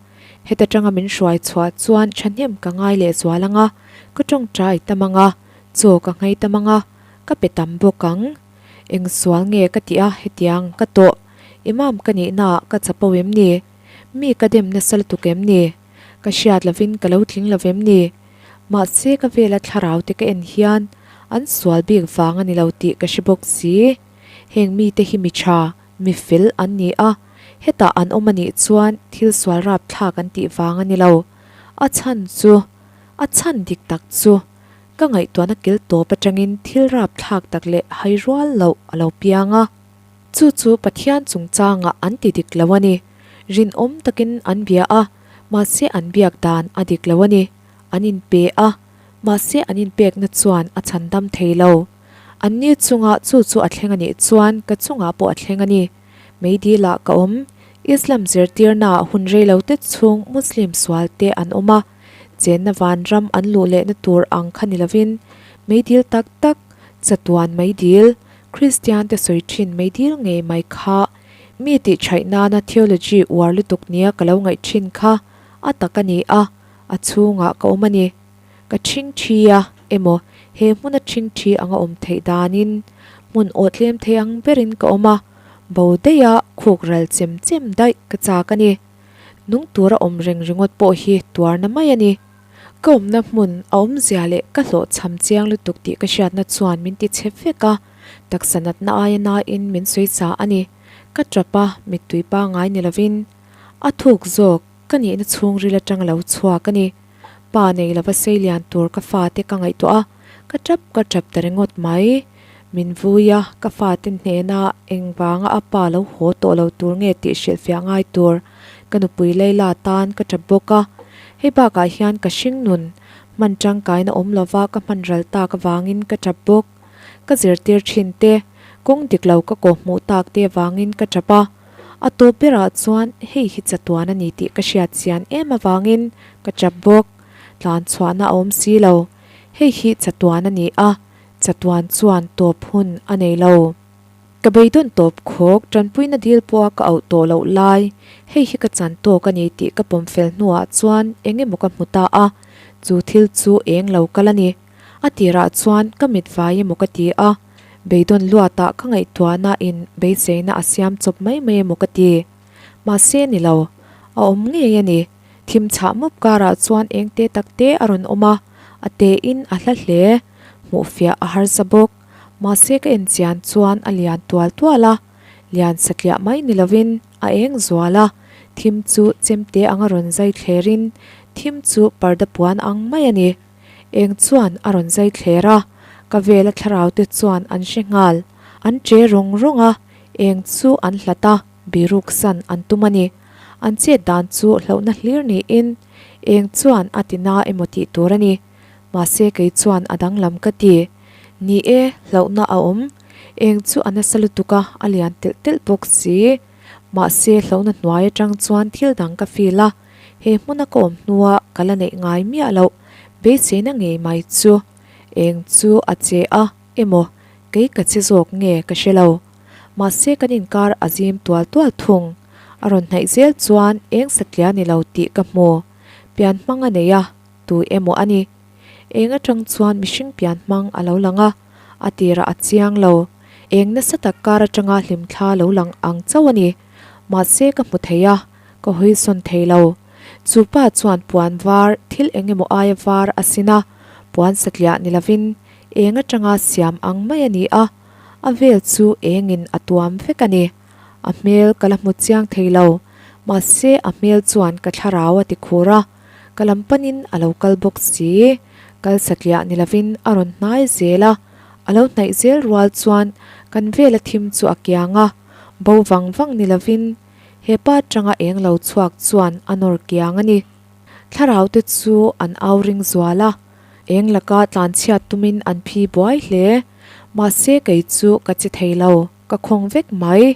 heta tanga min hruai chhuah chuan thahnem ka ngai leh zual ang a, ka tawngtai tam ang a, chaw ka nghei tam ang a, ka pe tam bawk ang. Eng sual nge ka tih a hetiang ka tawh? Imam ka nihna ah ka chapo em ni? Mi ka dem nasa lutuk em ni? Ka hriat lovin ka lo tling lo em ni? Mahse ka vela thlarau te ka en hian an sual bik vang a ni lo tih ka hre bawk si. Heng mite hi mi tha, mi fel an ni a, hetah an awm a nih chuan thil sual rapthlak an tih vang a ni lo. A chhan chu, a chhan dik tak chu ka ngaihtuahna kil tawp atangin thil rapthlak tak leh hai rual loh a lo piang a. Chu chu Pathian chungchangah an ti dik lo a ni. Rinawm takin an bia a, mahse an biak dan a dik lo a ni. An inpe a, mahse an inpekna chuan a chhandam thei lo. Anni chunga chu chu a thleng a nih chuan ka chungah pawh a thleng a ni. Meidil-ah ka awm. Islam zirtirnaah hun reilote chhung Muslim sualte an awm a. Chenna vanram an luh lehna tur ang kha ni lovin meidil tak tak, chatuan meidil, Kristiante sawi thin meidil ngei mai kha mi tihchhaih nana theology uar lutuk nia ka lo ngaih thin kha a tak a ni a, a chhungah ka awm a ni. Ka ṭhing ṭhi a emaw he hmuna ṭhing ṭhi anga awm theih danin hmun aw tlem thei ang berin ka awm a, bo daiha khuk ral chem chem daih ka chak a ni. Nung tura awm reng ringawt pawh hi tuarna mai a ni. Ka awmna hmun a awmzia leh ka hlawhchham chiang lutuk tih ka hriatna chuan min ti chhe vek a, taksa natna aia nain min sawi sa a ni. Ka tap a, mittui pangai ni lovin a thuk zawk ka nihna chhungril atang lo chhuak a ni. Pa nei lova sei lian tur ka fate ka ngaihtuah a, ka tap ka tap ta ringawt mai. Min vui a, ka fate hnena engvanga a pa lo haw tawh lo tur nge tih hrilhfiah ngai tur ka nupui Leila tan ka tap bawk a. Hei bakah hian ka hring nun, Hman tangkaina awm lova ka hman ral tak avangin ka tap bawk. Ka zirtir thin te, kawng dik lo ka kawhhmuh tak te avangin ka tap a. A tawp berah chuan hei hi chatuan a ni tih ka hriat chian em avangin ka tap bawk. Tlan chhuahna a awm si lo. Hei hi chatuan a ni a, chatuan chuan tawp hun a nei lo. Ka beidawn tawp khawk, tanpuina dil pawha ka auh tawh loh lai, hei hi ka chan tawk a ni tih ka pawm fel hnuah chuan eng emaw ka hmu ta a, chu thil chu eng lo kal a ni. A tirah chuan ka mit vai emaw ka ti a, beidawn luatah ka ngaihtuahna in beiseina a siam chawp mai mai emaw ka ti. Mahse ni lo, a awm ngei a ni. Thim chhah mup karah chuan eng te tak te a rawn awm a, a te in a hla hle. Hmuhfiah a harsa bawk. Mahse ka en chian chuan a lian tual tual a, lian satliah mai ni lovin a eng zual a, thim chu chemte anga rawn zai thlerin thim chu parda puan ang mai a ni. Eng chuan a rawn zai thler a, ka vela thlarau te chuan an hre nghal. An che rawng rawng a, eng chu an hlat a, biruk san an tum a ni. An chet dan chu hlauhna hlir niin eng chuan a ti na emaw tih tur a ni. Mahse kei chuan a danglam ka ti. Ni e, hlauhna a awm. Eng chu a nasa lutuk a, a lian telh telh bawk si. Mahse hlauhna hnuai atang chuan thil dang ka feel a, he hmuna ka awm hnua ka la neih ngai miah loh beiseina ngei mai chu. Eng chu a che a emaw kei ka che zawk nge ka hre lo. Mahse kan inkar a zim tual tual thung. A rawn hnaih zel chuan eng satliah ni lo tih ka hmu. Pian hmang a nei a, tu emaw a ni. Eng atang chuan mihring pian hmang a lo lang a, a tirah a chiang lo. Eng nasa tak kar atanga hlimthla lo lang ang chauh a ni. Mahse ka hmu thei a, ka hawi sawn thei lo. Chu pa chuan puan var, thil eng emaw aia var a sin a, puan satliah ni lovin eng atanga siam ang mai a ni a, a vel chu engin a tuam vek a ni. A hmel ka la hmu chiang thei lo, mahse a hmel chuan ka thlarau a ti khur a. Ka lam panin a lo kal bawk si. Kal satliah ni lovin a rawn hnai zel a, a lo hnaih zel rual chuan kan vela thim chu a kiang a, bo vang vang ni lovin he pa atanga eng lo chhuak chuan a nawr kiang a ni. Thlarau te chu an au ring zual a, eng laka tlanchhiat tumin an phi buai hle. Mahse kei chu ka che thei lo, ka khawng vek mai.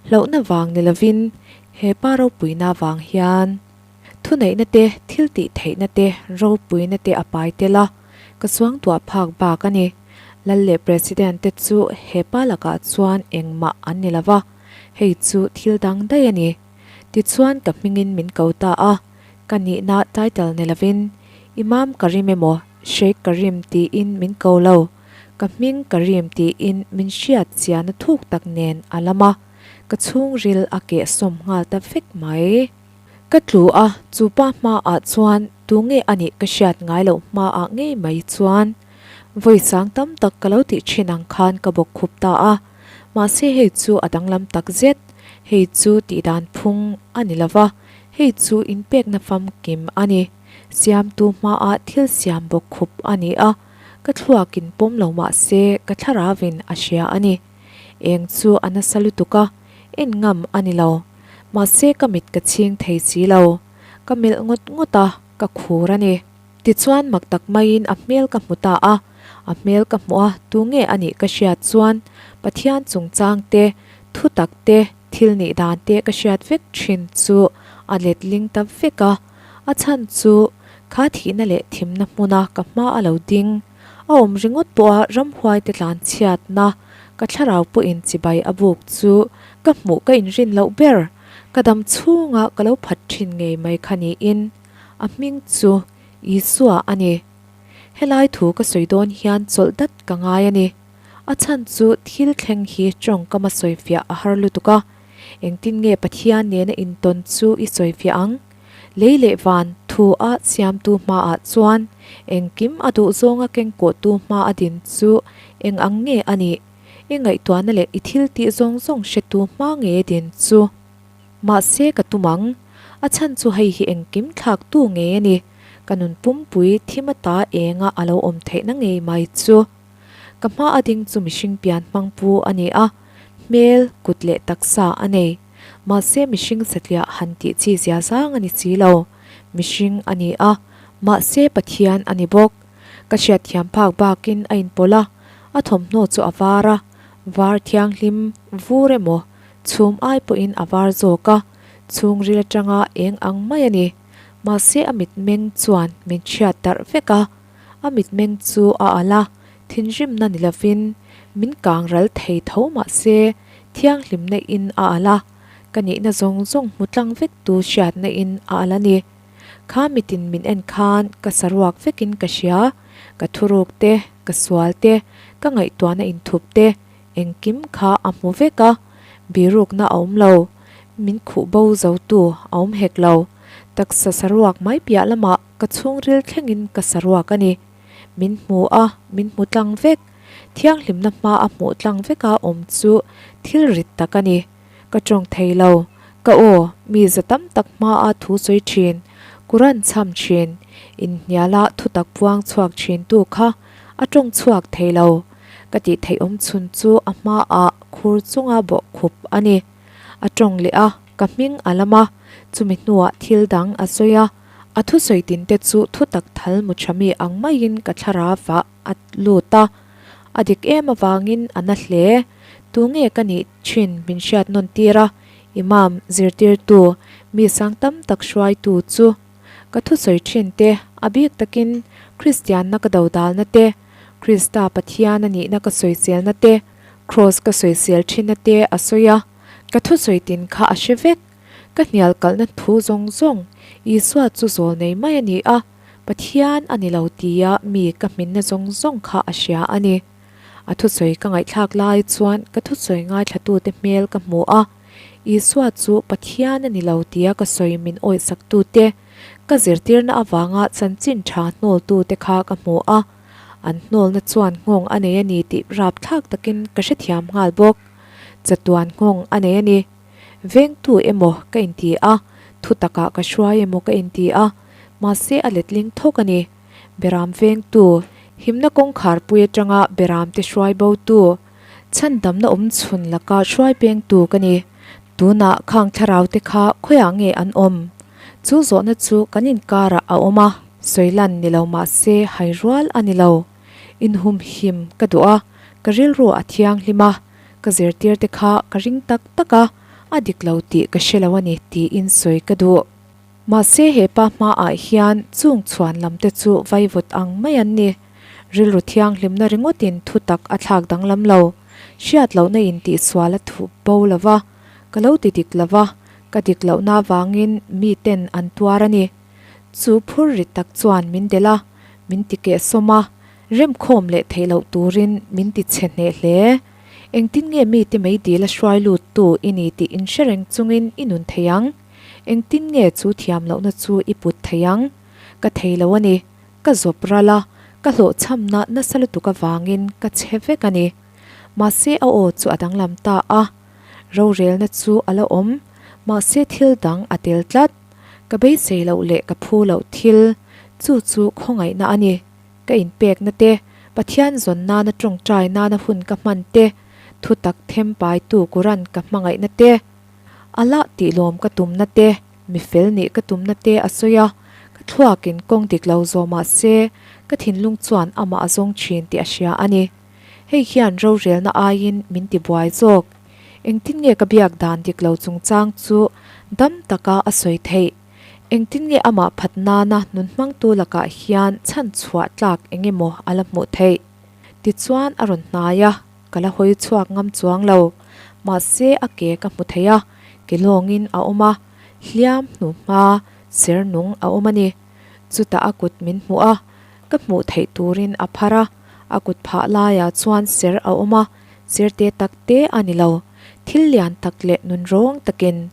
Hlauhna vang ni lovin he pa ropuina vang hian. Thuneihna te, thil tih theihna te, ropuina te a pai tel a, ka suangtuah phak bak a ni. Lal leh President te chu he pa lakah chuan engmah an ni lo va, hei chu thil dang daih a ni. Tichuan ka hmingin min ko ta a, ka nihna title ni lovin Imam Karim emaw Sheikh Karim tiin min ko lo, ka hming Karim tiin min hriat chiahna thuk tak nen a lam a, ka chhungril a kehsawm nghal ta vek mai. Ka tlu a, chu pa hmaah chuan tu nge a nih ka hriat ngai loh hmaah ngei mai chuan vawi sang tam tak ka lo tih thin ang khan ka bawk khup ta a. Mahse hei chu a danglam tak zet, hei chu tih dan phung a ni lo va, hei chu inpekna famkim a ni. Siamtu hmaah thil siam bawk khup a ni a, ka thluakin pawm lo mahse ka thlarauin a hria a ni. Eng chu a nasa lutuk a, en ngam a ni lo. Mahse ka mit ka chhing thei si lo. Ka melh ngawt ngawt a, ka khur a ni. Tichuan mak tak maiin a hmel ka hmu ta a. A hmel ka hmuh a, tu nge a nih ka hriat chuan Pathian chungchang te, thu tak te, thil nih dan te ka hriat vek thin chu a letling ta vek a. A chhan chu kha thihna leh thimna hmuna ka hma a lo ding. A awm ringawt pawha ramhuaite tlan chhiatna ka thlarau pawhin chibai a buk chu ka hmuh ka inrin loh ber, ka dam chhunga ka lo phat thin ngei mai kha niin a hming chu Isua a ni. Helai thu ka sawi dawn hian chawlh dat ka ngai a ni. A chhan chu thil thleng hi tawngkama sawifiah a har lutuk a, engtin nge Pathian nena intawn chu i sawifiah ang? Lei leh van thu a siamtu hmaah chuan engkim a duh zawnga kengkawhtu hma a din chu eng ang nge a nih? I ngaihtuahna leh i thil tih zawng zawng hretu hma nge din chu? Mahse ka tum ang, a chhan chu hei hi engkim thlaktu ngei a ni, ka nun pumpui thim ata enga a lo awm theihna ngei mai chu. Ka hma a ding chu mihring pian hmang pu a ni a, hmel, kut leh taksa a nei. Mahse mihring satliah han tih chi zia zang a ni si lo. Mihring a ni a, Mahse Pathian a ni bawk. Ka hriatthiam phak bakin a inpawlh a, a thawmhnaw chu a var a, var thianghlim vur emaw chhum ai pawhin a var zawk a, chhungril atanga eng ang mai a ni. Mahse a mitmeng chuan min chhiat darh vek a, a mitmeng chu a alh a, thinrimna ni lovin min kang ral thei tho mahse thianghlimna in a alh a, ka nihna zawng zawng hmu tlang vek tu hriatna in a alh a ni. Kha mitin min en khan ka saruak vekin ka hria, ka thuruk te, ka sual te, ka ngaihtuahna inthup te, engkim kha a hmu vek a, birukna a awm lo, min khuh bo zo tu a awm hek lo, taksa saruak mai piah lamah ka chhungril thlengin ka saruak a ni. Min hmu a, min hmu tlang vek, thianghlimna hma a hmuh tlang veka awm chu thil rit tak a ni. Ka tawng thei lo. Ka aw, mi za tam tak hmaa thu sawi thin, Quran chham thin, inhniala thutak puang chhuak thin tu kha a tawng chhuak thei lo. Ka tih theih awm chhun chu a hmaah khur chunga bawh khup a ni. A tawng leh a, ka hming a lam a, chumi hnuah thil dang a sawi a. A thusawi tin te chu thutak thal mu tha mi ang maiin ka thlarau ah a lut a. A dik em avangin a na hle. Tunge ka nih thin min hriat nawn tir a, Imam, zirtirtu, mi sang tam tak hruaitu chu ka thusawi thin te, a bik takin Kristianna ka dodalna te, Krista Pathian a nihna ka sawiselna te, Kraws ka sawisel thinna te a sawi a, ka thusawi tin kha a hre vek. Ka hnial kalhna thu zawng zawng Isua chu zawl nei mai a ni a, Pathian a ni lo tia mi ka hminna zawng zawng kha a hria a ni. A thusawi ka ngaihthlak lai chuan ka thusawi ngaithlatute hmel ka hmu a, Isua chu Pathian a ni lo tia ka sawi min awisaktute, ka zirtirna avanga chanchin tha hnawltute kha ka hmu a, an hnawlna chuan nghawng a nei a ni tih rapthlak takin ka hrethiam nghal bawk. Chatuan nghawng a nei a ni. Vengtu emaw ka inti a, thutakah ka hruai emaw ka inti a, mahse a letling thawk a ni. Beram vengtu, himna kawngkhar pui atanga beramte hruai botu, chhandamna awm chhun laka hruai pengtu ka ni. Tunah khang thlarau te kha khawiah nge an awm? Chu zawhna chu kan inkarah a awm a, sawi lan ni lo mah se hai rual a ni lo. Inhumhim ka duh a, ka rilru a thianghlim a, ka zirtir te kha ka ring tak tak a, a dik lo tih ka hre lo a ni tiin sawi ka duh. Mahse he pa hmaah hian chung chhuan lam te chu vaivut ang mai an ni. Rilru thianghlimna ringawtin thu tak a thlak danglam lo. Hriat lohna in tihsual a thup bo lo va, ka lo ti dik lo va, ka dik lohna avangin mi ten an tuar a ni. Chu phur rit tak chuan min delh a, min ti kehsawm a, remkhawm leh theih loh turin min ti chhe hneh hle. Engtin nge mite meidil a hruai lut tu i ni tih inhre reng chungin i nun thei ang? Engtin nge chu thiam lohna chu i put thei ang? Ka thei lo a ni. Ka zawp ral a, ka hlawhchhamna nasa lutuk avangin ka chhe vek a ni. Mahse a aw chu a danglam ta a. Rorelna chu a la awm, mahse thil dang a tel tlat. Ka beisei loh leh ka phu loh thil, chu chu khawngaihna a ni. Ka inpekna te, Pathian zawn nana tawngtai nana hun ka hman te, thutak them paitu Quran ka hmangaihna te, Allah tih lawm ka tumna te, mi fel nih ka tumna te a sawi a, ka thluakin kawng dik lo zawh mah se, ka thinlung chuan amah a zawng thin tih a hria a ni. Hei hian rorelna aiin min ti buai zawk. Engtin nge ka biak dan dik lo chungchang chu dam taka a sawi theih? Engtin nge amah phat nana nun hmangtu lakah hian chhan chhuah tlak eng emaw a la hmuh theih? Tichuan a rawn hnai a, ka la hawi chhuak ngam chuang lo. Mahse a ke ka hmu thei a, ke lawngin a awm a, hliam hnu hma ser nung a awm a ni. Chutah a kut min hmuh a, ka hmuh theih turin a phar a, a kut phah laiah chuan ser a awm a, ser te tak te a ni lo. Thil lian tak leh nun rawng takin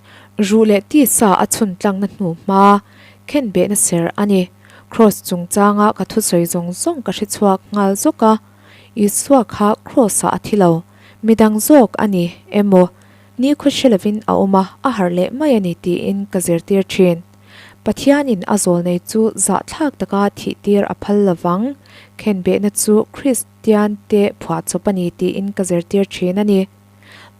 ruh leh tisa a chhun tlangna hnu hma khenbehna ser a ni. Kraws chungchanga ka thusawi zawng zawng ka hre chhuak nghal zawk a, Isua kha kraws-ah a thi lo. Midang zawk a ni emaw, nikhua hre lovin a awm a, a harh leh mai a ni tiin ka zirtir thin. Pathianin a zawlnei chu zahthlak taka thihtir a phal lovang, khenbehna chu Kristiante phuahchawp a ni tiin ka zirtir thin a ni.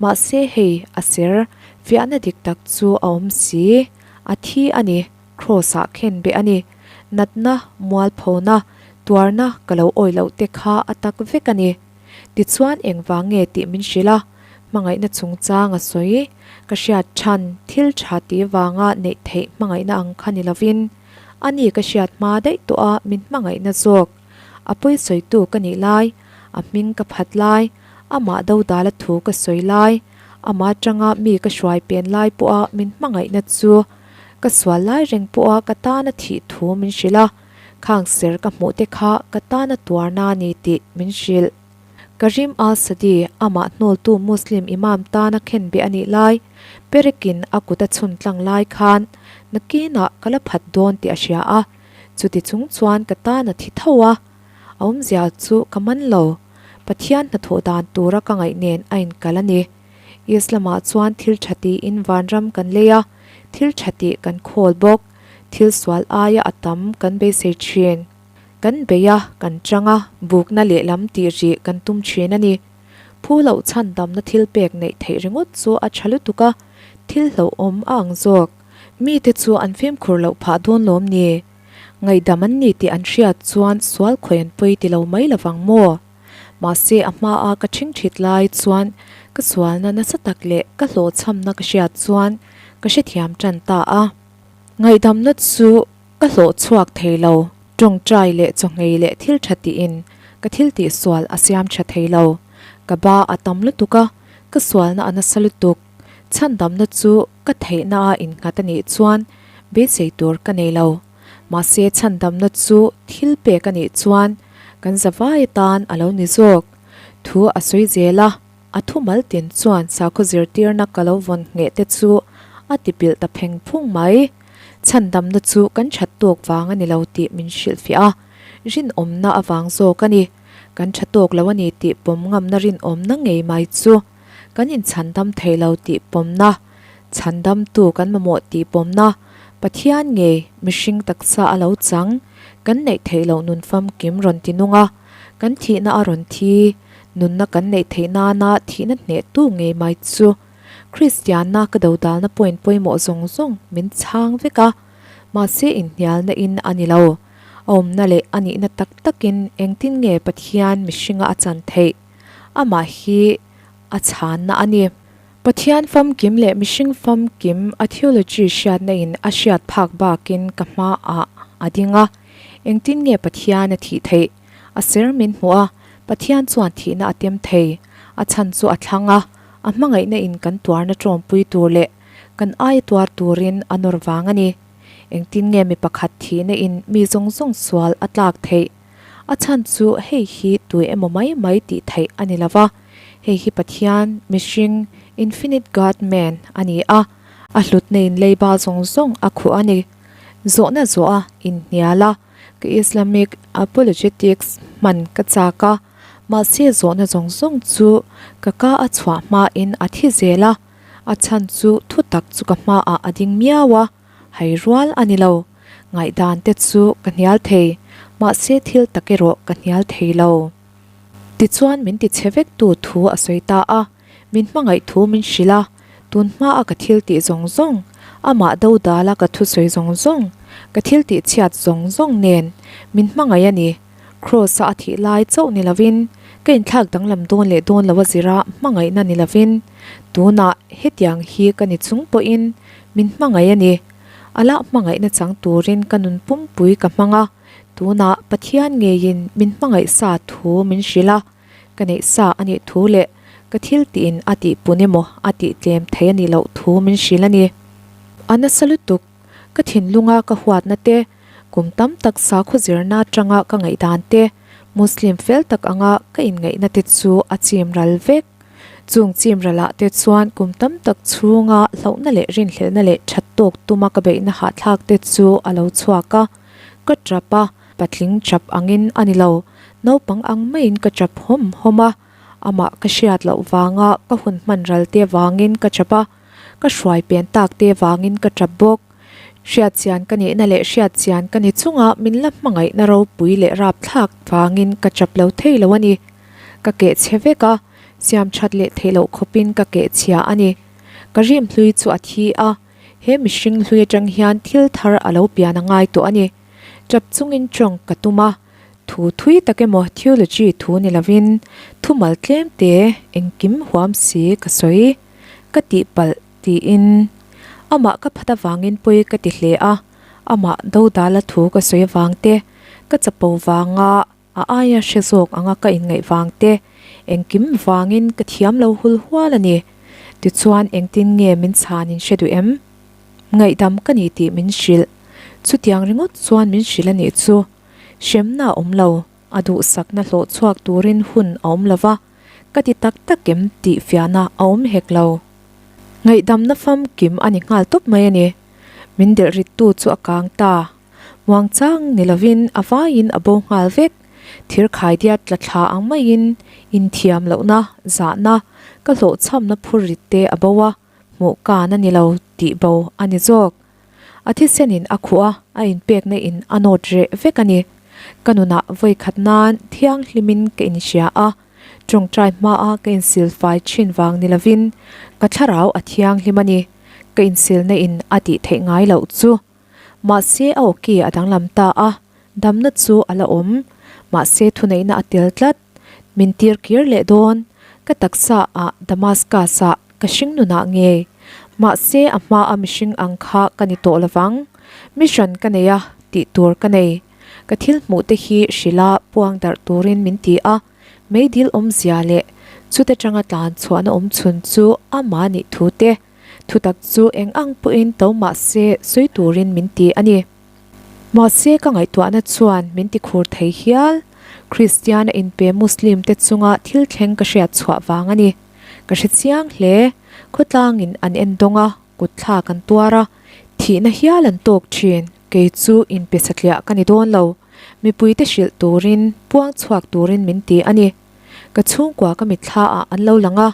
Mahse hei a ser fiahna dik tak chu a awm si, a thi a ni, kraws-ah khenbeh a ni. Natna, mualphona, tuarna ka lo awih loh te kha a tak vek a ni. Tichuan engvang nge tih min hrilh a, hmangaihna chungchang a sawi. Ka hriat than thil tha tih vanga neih theih hmangaihna ang kha ni lovin, a ni ka hriat hma daih tawh a min hmangaihna zawk. A pawi sawitu ka nih lai, a hming ka phat lai, amah dodala thu ka sawi lai, amah atanga mi ka hruai pen lai pawha min hmangaihna chu ka sual lai reng pawha ka tana thih thu min hrilh a, khang ser ka hmuh te kha ka tana tuarna a ni tih min hrilh. Karim al-Sadi, amah hnawltu Muslim Imam tana khenbeh a nih lai, perekin a kut a chhun tlang lai khan nakinah ka la phat dawn tih a hria a, Chuti chung chuan ka tan a thi tho a, a awmzia chu ka man lo. Pathian hnathawh dan tura ka ngaih nen a inkal a ni. Islam-ah chuan thil tha tiin vanram kan lei a, thil tha tih kan khawl bawk. Thil sual aia a tam kan beisei thin. Kan bei a, kan chang a, bukna lehlam tih rih kan tum thin a ni. Phu loh chhan damna thil pek neih theih ringawt chu a tha lutuk a, thil hlauhawm a ang zawk. Mite chu an fimkhur loh phah dawn lawm ni? Ngaihdam an ni tih an hriat chuan sual khawi an pawi ti lo mai lovang maw? Mahse a hmaa ka ṭhingṭhit lai chuan ka sualna nasa tak leh ka hlawhchhamna ka hriat chuan ka hrethiam ṭan ta a. Ngaihdamna chu ka hlawh chhuak thei lo, ṭawngṭai leh chawngei leh thil ṭha tiin ka thil tihsual a siam ṭha thei lo. Ka ba a tam lutuk a, ka sualna a nasa lutuk. Chhandamna chu ka theihna a innghat a nih chuan beisei tur ka nei lo. Mahse chhandamna chu thil pek a nih chuan kan zavai atan a lo ni zawk. Thu a sawi zel a, a thumal tin chuan sakhaw zirtirna ka lo vawn ngheh te chu a ti pilh ta pheng phung mai. Chhandamna chu kan that tawk vang a ni lo tih min hrilhfiah a, rinawmna avang zawk a ni. Kan tha tawk lo a ni tih pawm ngamna rinawmna ngei mai chu. Kan inchhandam thei lo tih pawmna, chhandamtu kan mamawh tih pawmna, Pathian ngei mihring taksa a lo chang, kan neih theih loh nun famkim rawn ti nung a, kan thihna a rawn thi, nunna kan neih theih nana thihna hnehtu ngei mai chu Kristianna ka dodalna point pawimawh zawng zawng min chhang vek a, mahse inhnialna in a ni lo. A awmna leh a nihna tak takin engtin nge Pathian mihringa a chan theih? Amah hi a chhanna a ni. Pathian famkim leh mihring famkim a theology hriatna in a hriat phak bakin ka hmaah a ding a. Engtin nge Pathian a thih theih? A ser min hmuh a, Pathian chuan thihna a tem thei. A chhan chu a thlang a, a hmangaihna in kan tuarna tawmpui tur leh kan aia tuar turin a nawr vang a ni. Engtin nge mi pakhat thihna in mi zawng zawng sual a tlak theih? A chhan chu hei hi tui emaw mai mai tih theih a ni lo va, hei hi Pathian, mihring, infinite God man, a ni a, a hlutna in leiba zawng zawng a khuh a ni. Zawhna zawh a inhnial a, ka Islamic apologetics hman ka chak a, mahse zawhna zawng zawng chu ka ka a chhuah hmain a thi zel a, a chhan chu thutak chu ka hmaah a ding miau a. Hai rual a ni lo. Ngaihdan te chu ka hnial thei, mahse thil tak erawh ka hnial thei lo. Tichuan min ti chhe vek tu thu a sawi ta a, min hmangaih thu min hrilh a, tun hma a ka thil tih zawng zawng, amah dodal a ka thusawi zawng zawng, ka thil tih chhiat zawng zawng nen min hmangaih a ni. Kraws-a a thih lai chauh ni lovin, ka inthlak danglam dawn leh dawn lo a zira hmangaihna ni lovin, tunah hetiang hi ka ni chung pawhin min hmangaih a ni. A lah hmangaihna chang turin ka nun pumpui ka hmang a, tunah Pathian ngeiin min hmangaih sa thu min hrilh a, ka neih sa a nih thu leh ka thil tiin a tih pun emaw a tih tlem thei a nih loh thu min hrilh a ni. A nasa lutuk, ka thinlunga ka huatna te, Kum tam tak sakhaw zirna atanga ka ngaihdan te, Muslim fel tak anga ka inngaihna te chu a chim ral vek. Chung chim ralah te chuan kum tam tak chhunga hlauhna leh rinhlelhna leh that tawk tuma ka beihna hahthlak te chu a lo chhuak a. Ka tap a, patling tap angin a ni lo, naupang ang maiin ka tap hawm hawm a. Amah ka hriat loh vanga ka hun hman ral te vangin ka tap a, ka hruai pen tak te vangin ka tap bawk. Hriatchian ka nihna leh hriatchian ka ni chunga min la hmangaihna ropui leh rapthlak vangin ka chap lo thei lo a ni. Ka keh chhe vek a, siam that leh theih loh khawpin ka keh chhia a ni. Ka rim hlui chu a thi a, he mihring hlui atang hian thil thar a lo pian a ngai tawh a ni. Ṭap chungin ṭawng ka tum a, thu thui tak emaw theology thu ni lovin thumal tlem te engkim huam si ka sawi ka tihpalh tiin amah ka phat avangin pawi ka ti hle a, amah dodala thu ka sawi avang te, ka chapo vanga a aia hre zawk anga ka inngaih vang te, engkim vangin ka thiam lo hul hual a ni. Tichuan engtin nge min chhanin hre duh em? Ngaihdam ka ni tih min hrilh. Chutiang ringawt chuan min hrilh a nih chu. Hremna a awm lo, a duhsakna hlawh chhuak turin hun a awm lo va, ka ti tak tak em tih fiahna a awm hek lo. Ngaihdamna famkim a ni nghal tawp mai a ni. Min delh rittu chu a kang ta. Muangchang ni lovin a vaiin a bo nghal vek. Thir khaidiat tla thla ang maiin inthiam lohna, zahna, ka hlawhchhamna phur rit te a bo a, hmuh kan a ni lo tih bo a ni zawk. A thisenin a khuh a, a inpekna in a nawt reh vek a ni. Ka nunah vawikhat nan thianghlimin ka inhria a, tawngtai hmaa ka insilfai thin vang ni lovin ka thlarau a thianghlim a ni, ka insilna in a tih theih ngai loh chu. Mahse a awki a danglam ta a, damna chu a la awm. Mahse thuneihna a tel tlat. Min tir kir leh dawn. Ka taksa ah Damascus ah ka hring nunah ngei. Mahse a hma a mihring ang kha ka ni tawh lovang. Mission ka nei a, tih tur ka nei. Ka thil hmuh te hi hrilha puang darh turin min ti a, meidil awmzia leh chute tanga tlan chhuahna awm chhun chu amah nih thu te. Thutak chu eng ang pawhin to mah se sawi turin min ti a ni. Mahse ka ngaihtuahna chuan min ti khur thei hial. Kristian a inpe Muslim te chunga thil thleng ka hriat chhuah vang a ni. Ka hre chiang hle. Khawtlangin an en dawng a, kut thlak an tuar a, thihna hial an tawk thin. Kei chu inpe satliah ka ni dawn lo. Mipuite hrilh turin, puang chhuak turin min ti a ni. Ka chhungkua ka mitthla ah an lo lang a,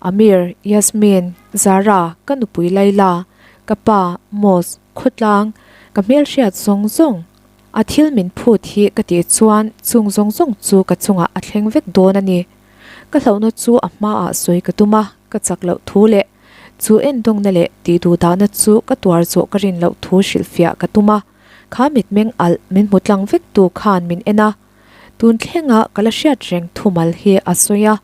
Amir, Yasmin, Zara, ka nupui Laila, ka pa, Moz, khawtlang, ka hmelhriat zawng zawng. A thil min phut hi ka tih chuan chung zawng zawng chu ka chungah a thleng vek dawn a ni. Ka hlauhna chu a hmaah sawi ka tum a, ka chak loh thu leh chu endawngna leh tihduhdahna chu ka tuar zawh ka rin loh thu hrilhfiah ka tum a, kha mitmeng alh min hmu tlang vek tu khan min en a. Tun thlenga ka la hriat reng thumal hi a sawi a,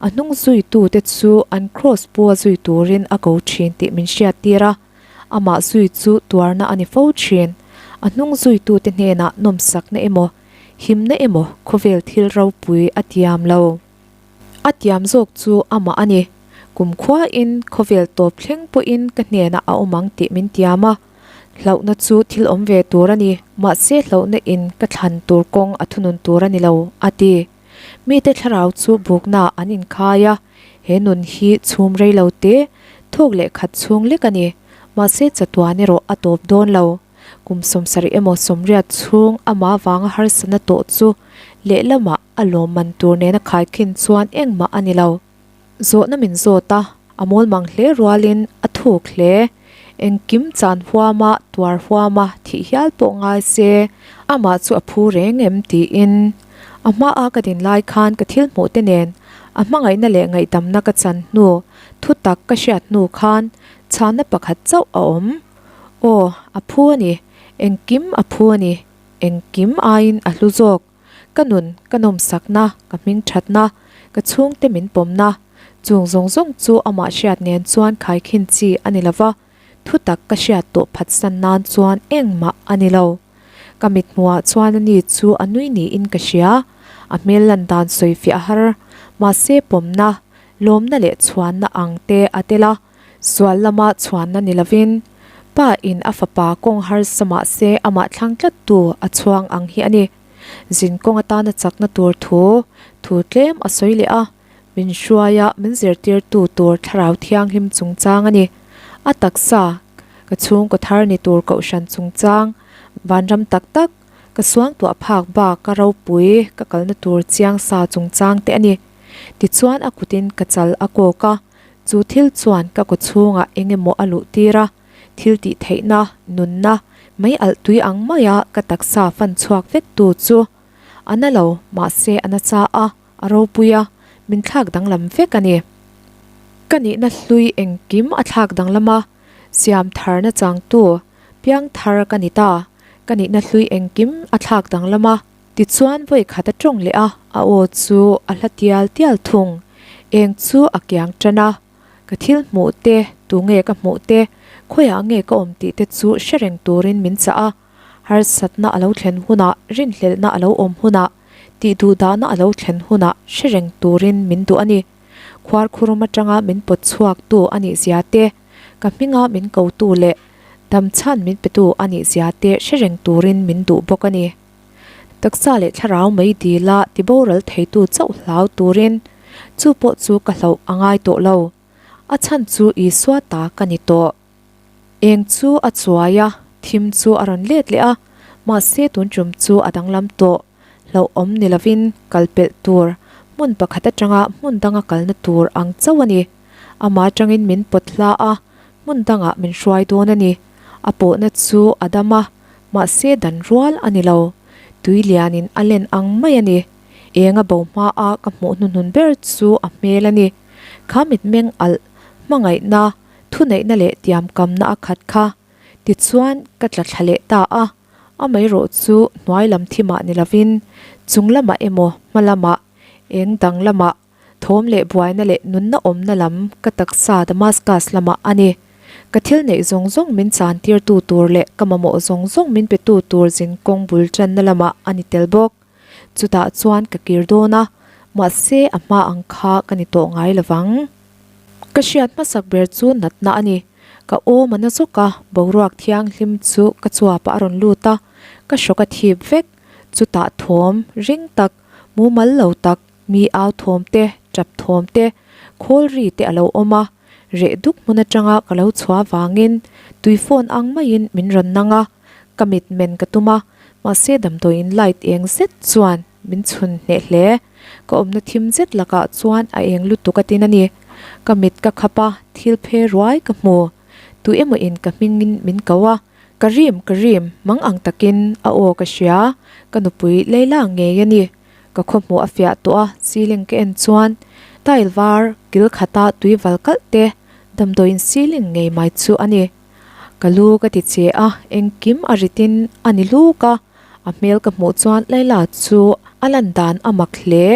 a hnung zuitute chu an kraws pua zui turin a ko thin tih min hriattir a, amah zui chu tuarna a ni fo thin. A hnung zuitute hnenah nawmsakna emaw, himna emaw khawvel thil ropui a tiam lo. A tiam zawk chu amah a ni. Kumkhuain khawvel tawp thleng pawhin ka hnenah a awm ang tih min tiam a. Hlauhna chu thil awm ve tur a ni, mahse hlauhna in ka thlan tur kawng a thunun tur a ni lo, a ti. Mite thlarau chu bukna an inkhai a, he nun hi chhum rei lo te, thawk leh khat chhung lek a ni, mahse chatuan erawh a tawp dawn lo. Kum 70 emaw 80 chhung amah vanga harsatna tawh chu lehlamah a lawmman tur nena khaikhin chuan engmah a ni lo. Zawhna min zawt a, a mawl mang hle rualin a thuk hle. Engkim chan huama, tuar huama thih hial pawh ngai se, amah chu a phu reng em tiin. A hmaa ka din lai khan ka thil hmuh te nen a hmangaihna leh ngaihdamna ka chan hnu, thutak ka hriat hnu khan chhanna pakhat chauh a awm. Aw, a phu a ni. Engkim a phu a ni. Engkim aiin a hlu zawk. Ka nun, ka nawmsakna, ka hmingthatna, ka chhungte min pawmna, chung zawng zawng chu amah hriat nen chuan khaikhin chi a ni lova, thutak ka hriat tawh phatsan nan chuan engmah a ni lo. Ka mithmuhah chuan ani chu a nui niin ka hria, a hmel lan dan sawifiah a har, mahse pawmna, lawmna leh chhuanna ang te a tel a, sual lama chhuanna ni lovin, pa in a fapa kawng harsa mahse amah thlang tlattu a chhuang ang hi a ni. Zin kawng atana chakna tur thu, thu tlem a sawi leh a, min hruaia min zirtirtu tur thlarau thianghlim chungchang a ni. A taksa, ka chhungkaw thar ni tur kohhran chungchang, vanram tak tak, ka suangtuah phak bak ka ropui ka kalna tur chiang sa chungchang te a ni. Tichuan a kutin ka chal a kawk a, chu thil chuan ka kawchhungah eng emaw a luh tir a, Thil tih theihna, nunna, mei alh tui ang maia ka taksa fan chhuak vek tu chu a na lo, mahse a na cha a, a ropui a, min thlak danglam vek a ni. Ka nihna hlui engkim a thlak danglam a, siam tharna changtu, piang thar ka ni ta. Ka nihna hlui engkim a thlak danglam a. Tichuan vawi khat a tawng leh a, a aw chu a hla tial tial thung. Eng chu a kiang tan a, ka thil hmuh te, tu nge ka hmuh te, khawiah nge ka awm tih te chu hre reng turin min chah a. Harsatna a lo thlen hunah, rinhlelhna a lo awm hunah, tih duhdahna a lo thlen hunah hre reng turin min duh a ni. Khuarkhurum atanga min pawt chhuaktu a nih zia te, ka hminga min kotu leh damchhan min petu a nih zia te hre reng turin min duh bawk a ni. Taksa leh thlarau mai dila tiboral theitu chauh hlau turin chu pawh chu ka hlauh a ngai tawh lo. A chhan chu Isua ta ka ni tawh. Eng chu a chuai a, thim chu a rawn let leh a, mahse tun tum chu a danglam tawh. Hlauhawm ni lovin kal pelh tur, hmun pakhat atanga hmun danga kalna tur ang chauh a ni. Amah atangin min pawt hla a, hmun dangah min hruai dawn a ni. A pawhna chu a dam a, mahse dan rual a ni lo. Tui lianin a len ang mai a ni. Eng a bo hma a ka hmuh hnuhnun ber chu a hmel a ni. Kha mitmeng alh, hmangaihna, thuneihna leh tiamkamna a khat kha. Tichuan ka tla thla leh ta a, amaherawh chu hnuai lam thimah ni lovin chung lamah emaw hma lamah, eng dang lamah, Thawm leh buaina leh nunna awmna lam ka taksa Damascus lamah a ni. Ka thil neih zawng zawng min chantirtu tur leh ka mamawh zawng zawng min petu tur zin kawng bul tanna lamah a ni tel bawk. Chutah chuan ka kir dawn a, mahse a hma ang kha ka ni tawh ngai lovang. Ka hriat hmasak ber chu natna a ni. Ka awm a na zawk a, boruak thianghlim chu ka chuapah a rawn lut a, ka hrawk a thip vek. Chutah thawm ring tak, mumal lo tak, Mi au thawm te, tap thawm te, khawl ri te a lo awm a, reh duk hmun atanga ka lo chhuah vangin tui phone ang maiin min rawn nang a, ka mit men ka tum a, mahse damdawiin light eng zet chuan min chhun hneh hle. Ka awmna thim zet lakah chuan a eng lutuk a tin a ni. Ka mit ka khap a, thil phe ruai ka hmu. Tu emaw in ka hmingin min ko a, ka rim ka rim mang ang takin a aw ka hria, ka nupui Leila ngei a ni. Ka khawhmuh a fiah tawh a, ceiling ka en chuan tile var kil khata tui val kalh te damdawiin ceiling ngei mai chu a ni. Ka lu ka ti che a, engkim a ritin a ni luk a, a hmel ka hmuh chuan Laila chu a lan dan a mak hle.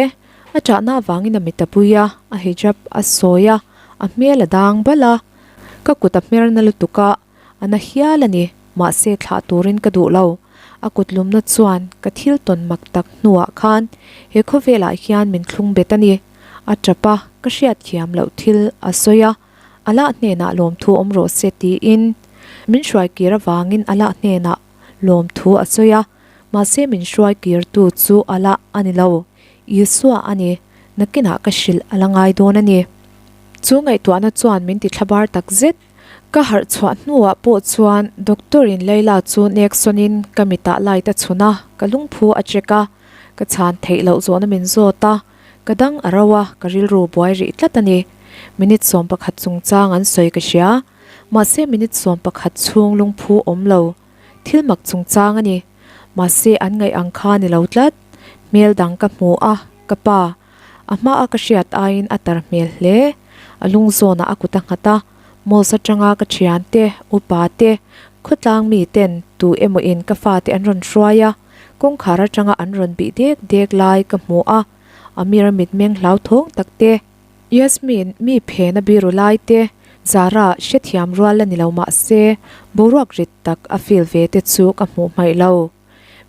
A ṭahna avangin a mit a pui a, a hijab a sawi a, a hmel a dang bal a, ka kut a hmer na lutuk a, A na hial a ni, mahse thlah turin ka duh lo. A kut lumna chuan ka thil tawn mak tak hnuah khan he khawvelah hian min thlung bet a ni. A tap a, ka hriat thiam loh thil a sawi a, Allah hnenah lawmthu awm rawh se tiin min hruai kir avangin Allah hnenah lawmthu a sawi a, mahse min hruai kirtu chu Allah a ni lo, Isua a ni, nakinah ka hrilh a la ngai dawn a ni. Chu ngaihtuahna chuan min ti thlabar tak zet. Ka harh chhuah hnuah pawh chuan doctor in Layla chu nek sawn in ka mitah light a chhun a, ka lungphu a check a, ka chhan theih loh zawhna min zawt a, ka dang a ro a, ka rilru buai rih tlat a ni. Minute 11 chungchang an sawi ka hria, mahse minute 11 chhung lungphu awm lo, thil mak chungchang a ni. Mahse an ngaih ang kha ni lo tlat, hmel dang ka hmu a, ka pa, A hma a ka hriat aiin a tar hmel hle. A lung zawnah a kut a nghat a, Mos atanga ka thian te, upa te, khawtlang mi ten tu emaw in ka fate an rawn hruai a, kawngkhar atanga an rawn bih dek dek lai ka hmu a, Amir a mitmeng hlauthawng tak te, Yasmin mi phen a biru lai te, Zara hrethiam rual la ni lo mah se boruak rit tak a feel ve te chu ka hmuh hmaih lo.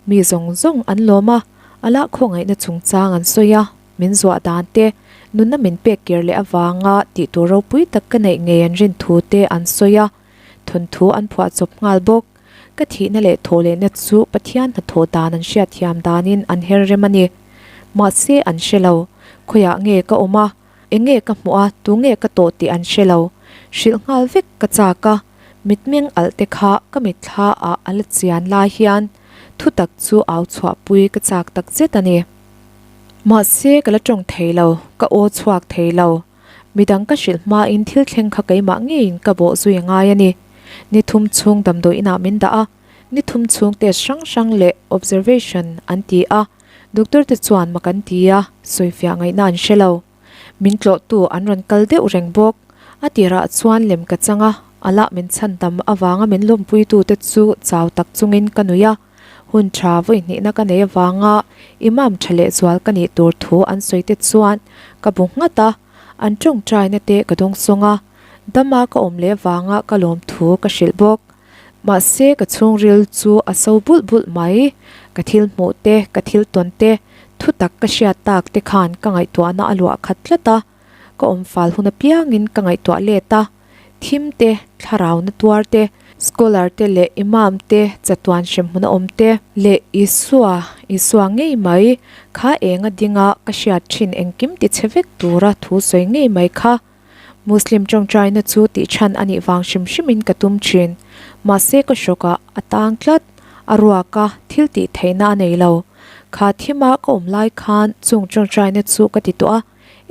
Mi zawng zawng an lawm a, a lah khawngaihna chungchang an sawi a, min zuah dan te, nunna min pek kir leh avanga tih tur ropui tak ka neih ngei an rin thu te an sawi a, thawnthu an phuah chawp nghal bawk. Ka thihna leh thawh lehna chu Pathian hnathawh dan an hriatthiam danin an her rem a ni. Mahse an hre lo, khawiah nge ka awm a, Eng nge ka hmuh a, tu nge ka tawh tih an hre lo. Hrilh nghal vek ka chak a, mitmeng alh te kha ka mitthla ah a la chian lai hian thutak chu au chhuahpui ka chak tak zet a ni. Mahse ka la tawng thei lo, ka aw chhuak thei lo. Midang ka hrilh hmain thil thleng kha keimah ngeiin ka bawh zui a ngai a ni. Ni thum chhung damdawi inah min dah a, ni thum chhung test hrang hrang leh observation an ti a, Doctor te chuan mak an ti a, sawifiah ngaihna an hre lo. Min tlawhtu an rawn kal deuh reng bawk. A tirah chuan lem ka chang a, a lah min chhan tam avanga min lawmpuitute chu chau tak chungin ka nuih a. Hun tha vawi hnihna ka nei avanga Imam tha lehzual ka nih tur thu an sawi te chuan ka bu nghat a, an tawngtaina te ka dawngsawng a, dama ka awm leh avanga ka lawm thu ka hrilh bawk. Mahse ka chhungril chu a so bulh bulh mai, ka thil hmuh te, ka thil tawn te, thutak ka hriat tak te khan ka ngaihtuahna a luah khat tlat a, ka awm fal hun apiangin ka ngaihtuah let a, thim te, thlarau na tuar te, scholar te leh imam te, chatuan hremhmun a awm te, leh Isua, Isua ngei mai, kha enga dinga ka hriat thin engkim ti chhe vek tura thu sawi ngei mai kha. Muslim tawngtaina chu tih chhan a nih vang hrim hrimin ka tum thin. Mahse ka hrawkah a tang tlat, a ruak a, thil tih theihna a nei lo. Kha thima ka awm lai khan chung tawngtaina chu ka ti tawh a,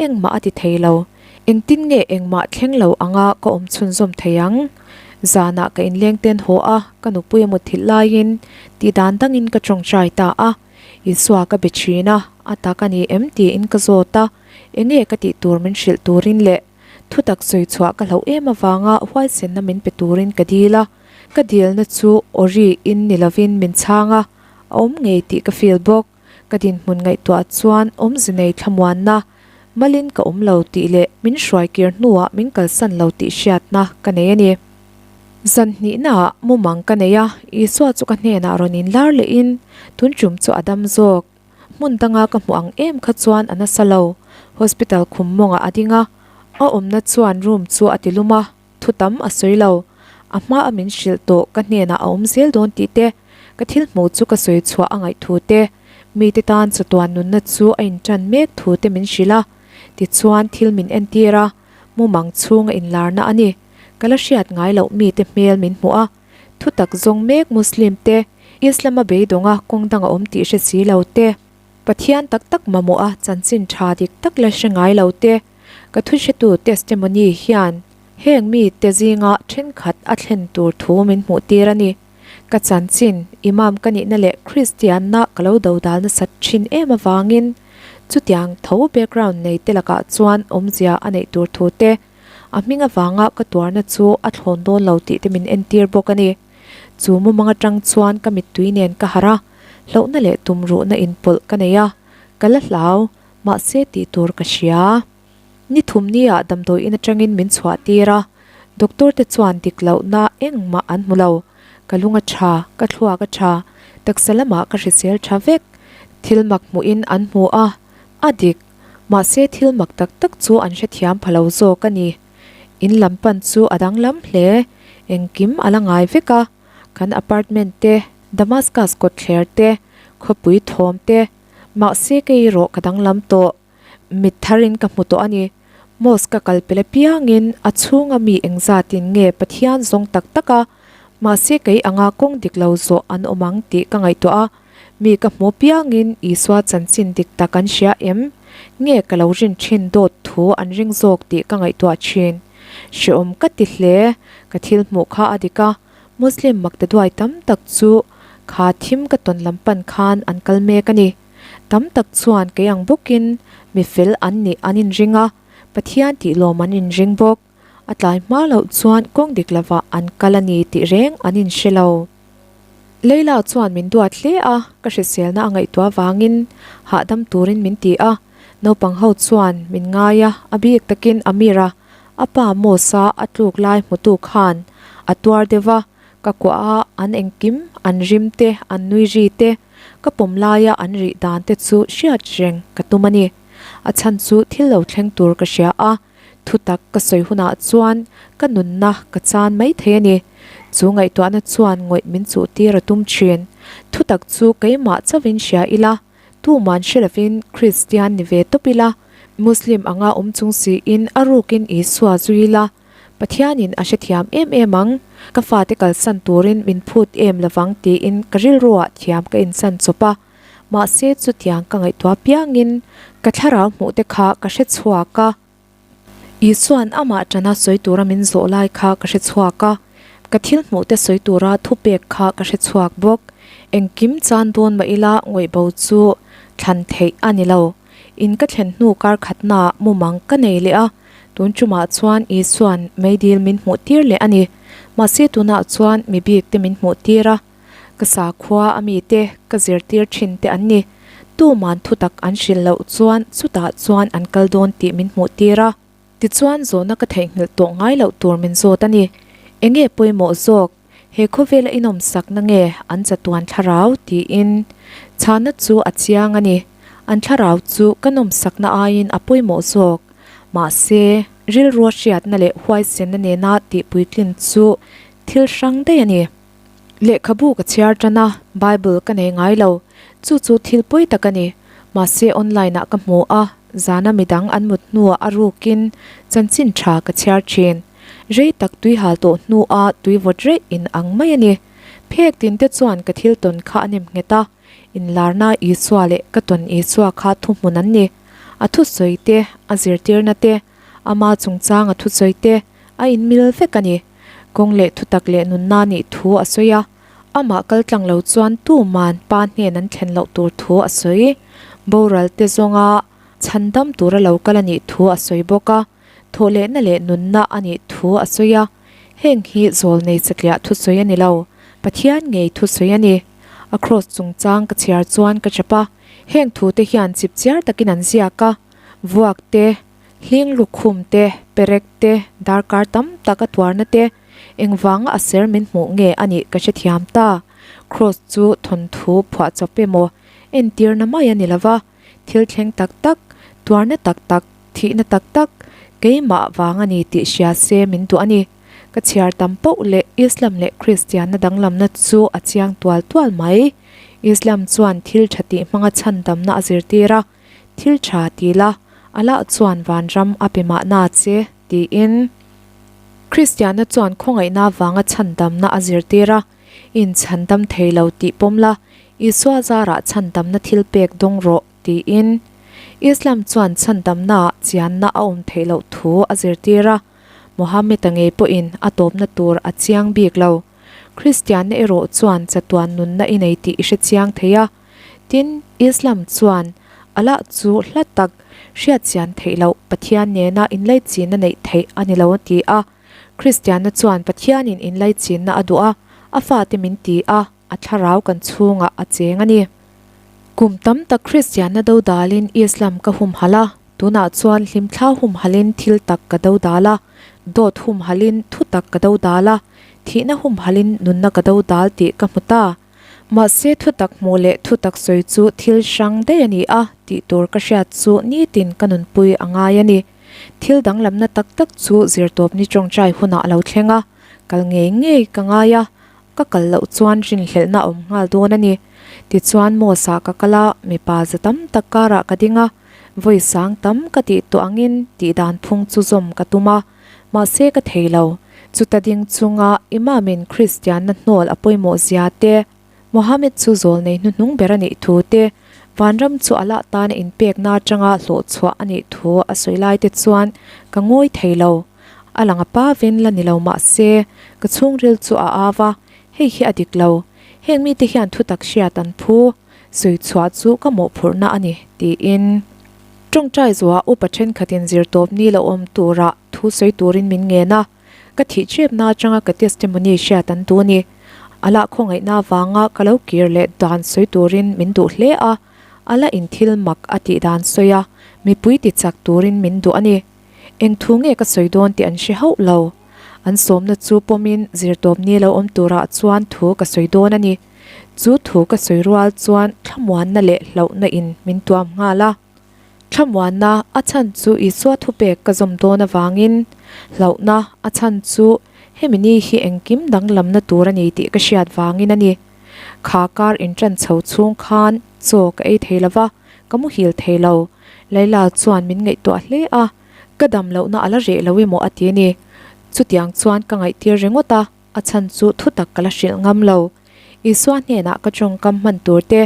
engmah a ti thei lo. Engtin nge engmah thleng lo anga ka awm chhunzawm thei ang? Zanah ka inleng ten haw a, ka nupui a mutthilh laiin tih dan dangin ka tawngtai ta a. Isua ka be thin a, a tak a ni em tiin ka zawt a, enge ka tih tur min hrilh turin leh thutak sawi chhuah ka hlauh em avanga huaisenna min pe turin ka dil a. Ka dilna chu awri in ni lovin min chhang a, a awm ngei tih ka feel bawk. Ka dinhmun ngaihtuah chuan awmze nei thlamuanna, malin ka awm lo tih leh min hruai kir hnuah min kalsan lo tih hriatna ka nei a ni. Zan hnihnaah mumang ka nei a, Isua chu ka hnenah rawn inlar lehin tun tum chu a dam zawk. Hmun danga ka hmuh ang em kha chuan a nasa lo. Hospital khum mawngah a ding a, a awmna chuan room chu a tilum a. Thu tam a sawi lo. A hma a min hrilh tawh ka hnenah a awm zel dawn tih te, ka thil hmuh chu ka sawi chhuah a ngaih thu te, mite tan chatuan nunna chu a intan mek thu te min hrilh a. Tichuan thil min entir a, mumang chhung a inlarna a ni. Ka la hriat ngai loh mite hmel min hmuh a. Thu tak zawng mek Muslim te, Islam a beidawnga kawng dang a awm tih hre si lo te, Pathian tak tak mamawh a chanchin tha dik tak la hre ngai lo te, Ka thuhretu testimony hian heng mite zinga thenkhat a thlen tur thu min hmuh tir a ni. Ka chanchin, Imam ka nihna leh Kristianna ka lo dodal nasat thin em avangin chutiang tho background nei te lakah chuan awmzia a neih tur thu te, a hming avanga ka tuarna chu a thlawn dawn lo tih te min entir bawk a ni. Chu mumang atang chuan ka mittui nen ka harh a, hlauhna leh tumruhna inpawlh ka nei a, ka la hlau. Mahse tih tur ka hria. Ni thum nia damdawi in atangin min chhuah tir a, doctor te chuan dik lohna engmah an hmu lo. Ka lung a tha, ka thluak a tha, taksa lamah ka hrisel tha vek. Thil mak hmuhin an hmu a, a dik. Mahse thil mak tak tak chu an hrethiam pha lo zawk a ni. In lam pan chu a danglam hle, engkim a la ngai vek a, kan apartment te, Damascus kawtthler te, khawpui thawm te, Mahse kei erawh ka danglam tawh. Mit tharin ka hmu tawh a ni. Mosque ka kal pel apiangin a chhunga mi engzatin nge Pathian zawng tak tak a, mahse kei anga kawng dik lo zawh an awm ang tih ka ngaihtuah a. Mi ka hmu apiangin Isua chanchin dik tak an hria em? Nge ka lo rin thin dawt thu an ring zawk tih ka ngaihtuah thin. Hreawm ka ti hle. Ka thil hmuh kha a dik a. Muslim maktaduai tam tak chu kha thim ka tawn lam pan khan an kal mek a ni. Tam tak chuan kei ang bawkin mi fel an nih an inring a, Pathian tih lawm an inring bawk. A tlai hma loh chuan kawng dik lovah an kal a ni tih reng an inhre lo. Leila chuan min duat hle a, ka hriselna a ngaihtuah vangin hahdam turin min ti a. Naupang ho chuan min ngai a, a bik takin Amira, A pa Mosa a tluk lai hmutu khan a tuar deuh a, ka kuah a, an engkim, an rim te, an nui ri te, ka pawm laia an rih dan te chu hriat reng ka tum a ni. A chhan chu thil lo thleng tur ka hria a, thutak ka sawi hunah chuan ka nunna ka chan mai thei a ni. Chu ngaihtuahna chuan ngawih min chuh tir a tum thin. Thutak chu keimah chauhin hria ila, Tuman hre lovin Kristian ni ve tawp ila, Muslim anga awm chung siin a rukin Isua zui ila, Pathianin a hrethiam em em ang, ka fate kalsan turin min phut em lovang tiin ka rilruah thiam ka insan chawp a. Mahse chutiang ka ngaihtuah piangin ka thlarau hmuhte kha ka hre chhuak a. Isua'n amah ṭana sawi tura min zawh lai kha ka hre chhuak a, ka thil hmuhte sawi tura thupek kha ka hre chhuak bawk. Engkim chan dawn mah ila ngawih bo chu thlan theih a ni lo. In ka thlen hnu kar khatnaah mumang ka nei leh a, tun ṭumah chuan Isua'n meidil min hmuh tir leh a ni. Mahse tunah chuan mi bik te min hmuh tir a. Ka sakhua a mite ka zirtir thin te an ni. Tuman thutak an hrilh loh chuan chutah chuan an kal dawn tih min hmuh tir a. Tichuan zawhna ka theihnghilh tawh ngai loh tur min zawt a ni. Enge pawimawh zawk? He khawvela inawmsakna nge an chatuan thlarau? tiin chhana chu a chiang a ni. An thlarau chu ka nawmsakna aiin a pawimawh zawk. Mahse, rilrua hriatna leh huaisenna nena tihpuitlin chu thil hrang daih a ni. Lehkhabu ka chhiar tan a, Bible ka nei ngai lo. Chu chu thil pawi tak a ni. Mahse online ah ka hmu a, zana midang an mut hnuah a rukin chanchin tha ka chhiar thin. Rei tak tui hal tawh hnua tui vawt reih in ang mai a ni. Phek tin te chuan ka thil tawn kha a nem nghet a, inlarna Isua leh ka tawn Isua kha thuhmun an ni. A thusawi te, a zirtirna te, ama chungchang a thusawi te a inmil vek a ni. Kawng leh thutak leh nunna nih thu a sawi a, amah kal tlang lo chuan tuman pa hnen an thlen loh tur thu a sawi. Boral te zawnga chhandam tura lo kal a nih thu a sawi bawk a, thawhlehna leh nunna a nih thu a sawi a. Heng hi zawlnei satliah thusawi a ni lo, Pathian ngei thusawi a ni. A kraws chungchang ka chhiar chuan ka chap a, heng thute hian chipchiar takin an ziak a, vuak te, Hling lukhum te, perek te, darkar tam tak a tuarna te, engvanga a ser min hmuh nge a nih ka hrethiam ta. Kraws chu thawnthu phuahchawp emaw entirna mai a ni lo va, thil thleng tak tak, tuarna tak tak, thihna tak tak, keimah vang a ni tih hria se min duh a ni. Ka chhiar tam poh leh Islam leh Kristianna danglamna chu a chiang tual tual mai. Islam chuan thil tha tih hmanga chhandamna a zirtir a. Thil tha ti la, Allah chuan vanram a pe mahna che, tiin. Kristianna chuan khawngaihna vanga chhandamna a zirtir a, Inchhandam thei lo tih pawm la, Isua zarah chhandamna thil pek dawng rawh, tiin. Islam chuan chhandamnaah chianna a awm theih loh thu a zirtir a, Mohammed-a ngei pawhin a tawpna tur a chiang bik lo. Kristianna erawh chuan chatuan nunna i nei tih i hrechiang thei a. Tin, Islam chuan Allah chu hla tak hriatchian theih loh Pathian nena inlaichinna neih theih a ni lo a ti a. Kristianna chuan Pathianin inlaichinna a duh a, a fate min ti a, a thlarau kan chhungah a cheng a ni. Kum tam tak Kristianna dodalin Islam ka humhalh a, tunah chuan hlimthla humhalhin thil tak ka dodal a, dawt humhalhin thu tak ka dodal a, thihna humhalhin nunna ka dodal tih ka hmu ta. Mahse thutak hmuh leh thutak sawi chu thil hrang daih a ni a, tih tur ka hriat chu nitin ka nunpui a ngai a ni. Thil danglamna tak tak chu zirtawpni tawngtai hunah a lo thleng a, kal ngei ngei ka ngai a, ka kal loh chuan rinhlelhna a awm nghal dawn a ni. Tichuan Mosque-ah ka kal a, mipa za tam tak karah ka ding a, vawi sang tam ka tih tawh angin tihdan phung chu zawm ka tum a. Mahse ka thei lo. Chuta ding chunga Imam in Kristianna hnawl a pawimawh zia te, Mohammed chu zawlnei hnuhnung ber a nih thu te, vanram chu Allah tana inpekna atanga hlawhchhuah a nih thu a sawi lai te chuan ka ngawi thei lo. A lang a pa ven la ni lo mahse ka chhungril chu a au a, hei hi a dik lo. Heng mite hian thutak hriat an phu. Sawi chhuah chu ka mawhphurhna a ni, tiin. Tawngtai zuah upa thenkhatin zirtawpni lo awm tura thu sawi turin min ngen a, ka thih chepna atanga ka testimony hriat an duh a ni. A lah khawngaihna avanga ka lo kir leh dan sawi turin min duh hle a, a la in thil mak a tih dan sawi a, mipui ti chak turin min duh a ni. Eng thu nge ka sawi dawn tih an hre hauh lo. An sawmna chu pawmin zirtawpni lo awm turah chuan thu ka sawi dawn a ni. Chu thu ka sawi rual chuan thlamuanna leh hlauhna in min tuam nghal a. Thlamuanna a chhan chu Isua thupek ka zawm dawn avangin, hlauhna a chhan chu hemi ni hi engkim danglamna tur a ni tih ka hriat vangin a ni. Kha kar inṭan chho chhung khan chaw ka ei thei lo va, ka muhil thei lo. Laila chuan min ngaihtuah hle a, ka dam lohna a la reh lo emaw a ti a ni. Chutiang chuan ka ngaihtir ringawt a. A chhan chu thutak ka la hrilh ngam lo. Isua hnenah ka tawngkam hman tur te,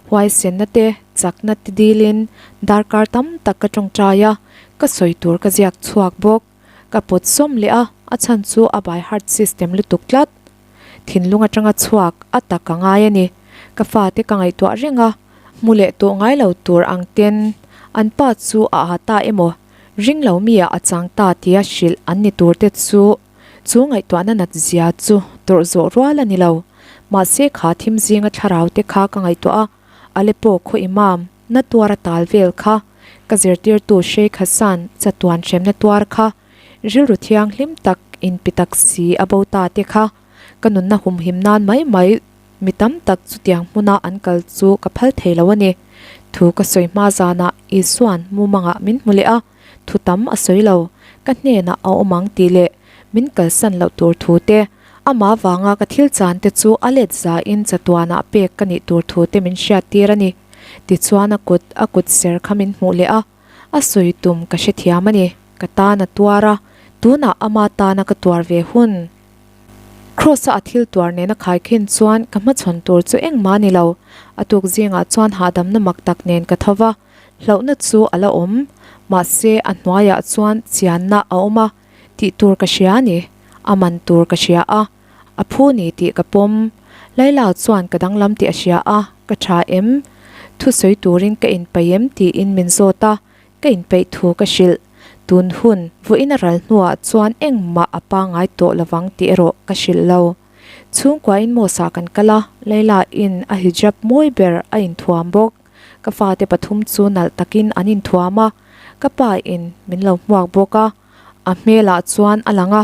huaisenna te, chakna te dilin darkar tam tak ka tawngtai a, ka sawi tur ka ziak chhuak bawk. Ka pawt sawm leh a, a chhan chu a by heart system lutuk tlat. Thinlung atanga chhuak a tak a ngai a ni. Ka fate ka ngaihtuah reng a, hmu leh tawh ngai lo tur ang ten an pa chu a aa ta emaw, ring lo mi ah a chang ta tia hrilh an ni tur te chu Chu ngaihtuahna nat zia chu tawrh zawh rual a ni lo. Mahse kha thim zinga thlarau te kha ka ngaihtuah a, Aleppo khaw imam na tuar a tal vel kha, ka zirtirtu Sheikh Hassan chatuan hremna tuar kha, rilru thianghlim tak inpi tak si a bo ta te kha, ka nunna humhim nan mai mai mi tam tak chutiang hmuna an kal chu ka phal thei lo a ni. Thu ka sawi hma zanah Isua'n mumangah min hmu leh a, thu tam a sawi lo, ka hnenah a awm ang tih leh min kalsan loh tur thu te, amah vanga ka thil chan te chu a let zain chatuanah pek ka nih tur thu te min hriat tir a ni. Tichuan a kut a kut ser kha min hmuh leh a, a sawi tum ka hrethiam a ni, ka tan a tuar a, tunah ama tana ka tuar ve hun. Kraws-a a thil tuar nena khaikhin chuan ka hmachhawn tur chu engmah a ni lo, a tuk zingah chuan hahdamna mak tak nen ka tho va, Hlauhna chu a la awm, mahse a hnuaiah chuan chianna a awm a, tih tur ka hria a ni, a man tur ka hria a, a phu ni tih ka pawm. Laila chuan ka danglam tih a hria a, ka tha em? Thusawi turin ka inpeih em tiin min zawt a, ka inpeih thu ka hrilh. Tun hun, vawiin a ral hnuah chuan engmah a pangai tawh lovang tih erawh ka hrilh lo. Chhungkuain Mosque-ah kan kal a, Laila-in a hijab mawi ber a inthuam bawk. Ka fate pathum chu nalh takin an inthuam a, ka pa in min lo hmuak bawk a, a hmelah chuan a lang a.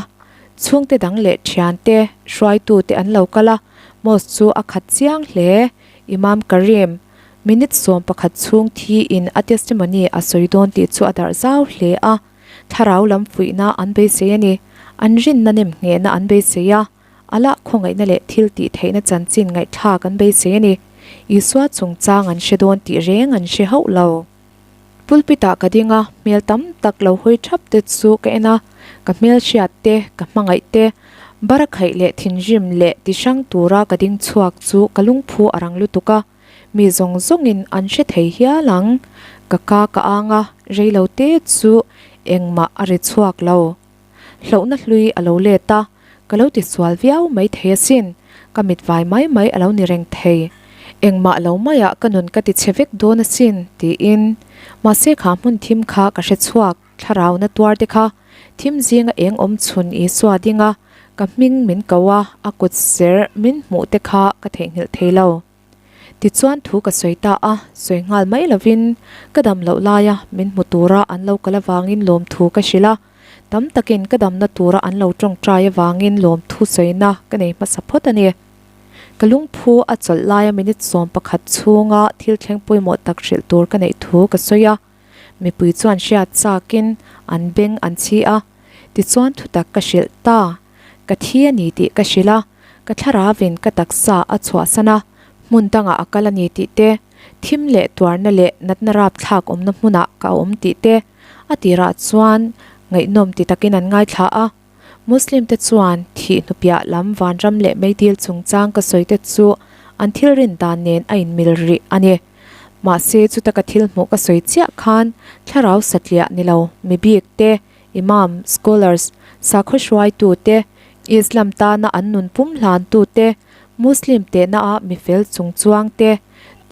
Chhungte dang leh thiante, hruaitute an lo kal a, mosque chu a khat chiang hle. Imam Karim, minute 11 chhung thi in a testimony a sawi dawn tih chu a darh zau hle a, thlarau lam fuihna an beisei a ni. An rinna nem nghehna an beisei a. A lah khawngaihna leh thil tih theihna chanchin ngaihthlak an beisei a ni. Isua chungchang an hre dawn tih reng an hre hauh lo. Pulpit ah ka ding a, hmel tam tak lo hawi thap te chu ka en a, ka hmel hriat te, ka hmangaih te, barakhaih leh thinrim leh ti hrang tura ka ding chhuak chu ka lungphu a rang lutuk a, mi zawng zawngin an hre thei hial ang. Ka ka ka ang a, reilo te chu engmah a ri chhuak lo. Hlauhna hlui a lo let a, ka lo ti sual viau mai thei asin, ka mit vai mai mai a lo ni reng thei. Engmah lo maiah ka nun ka ti chhe vek dawn asin, tiin. Mahse kha hmun thim kha ka hre chhuak, thlarauna tuar te kha thim zinga eng awm chhun Isua ding a, ka hming min ko a, a kut ser min hmuh te kha ka theihnghilh thei lo. Tichuan thu ka sawi ta a, sawi nghal mai lovin ka dam loh laia min hmu tura an lo kal avangin lawmthu ka hrilh a, tam takin ka damna tura an lo tawngtai avangin lawmthu sawina ka nei hmasa phawt a ni. Ka lungphu a chawlh laia minute 11 chhunga thil thleng pawimawh tak hrilh tur ka neih thu ka sawi a, mipui chuan hriat chakin an beng an chhi a, tichuan thutak ka hrilh ta. Ka thi a ni tih ka hrilh a, ka thlarauin ka taksa a chhuahsan a, hmun dangah a kal a ni tih te, thim leh tuarna leh natna rapthlak awmna hmunah ka awm tih te, a tirah chuan ngaihnawm ti takin an ngaithla a. Muslim te chuan thih hnupiah lam vanram leh meidil chungchang ka sawi te chu an thil rin dan nen a inmil rih a ni. Mahse chuta ka thil hmuh ka sawi chiah khan thlarau satliah ni lo mi bik te, Imam, scholars, sakhaw hruaitute, Islam tana an nun pum hlantute, Muslim tehna-a mifel chungchuangte,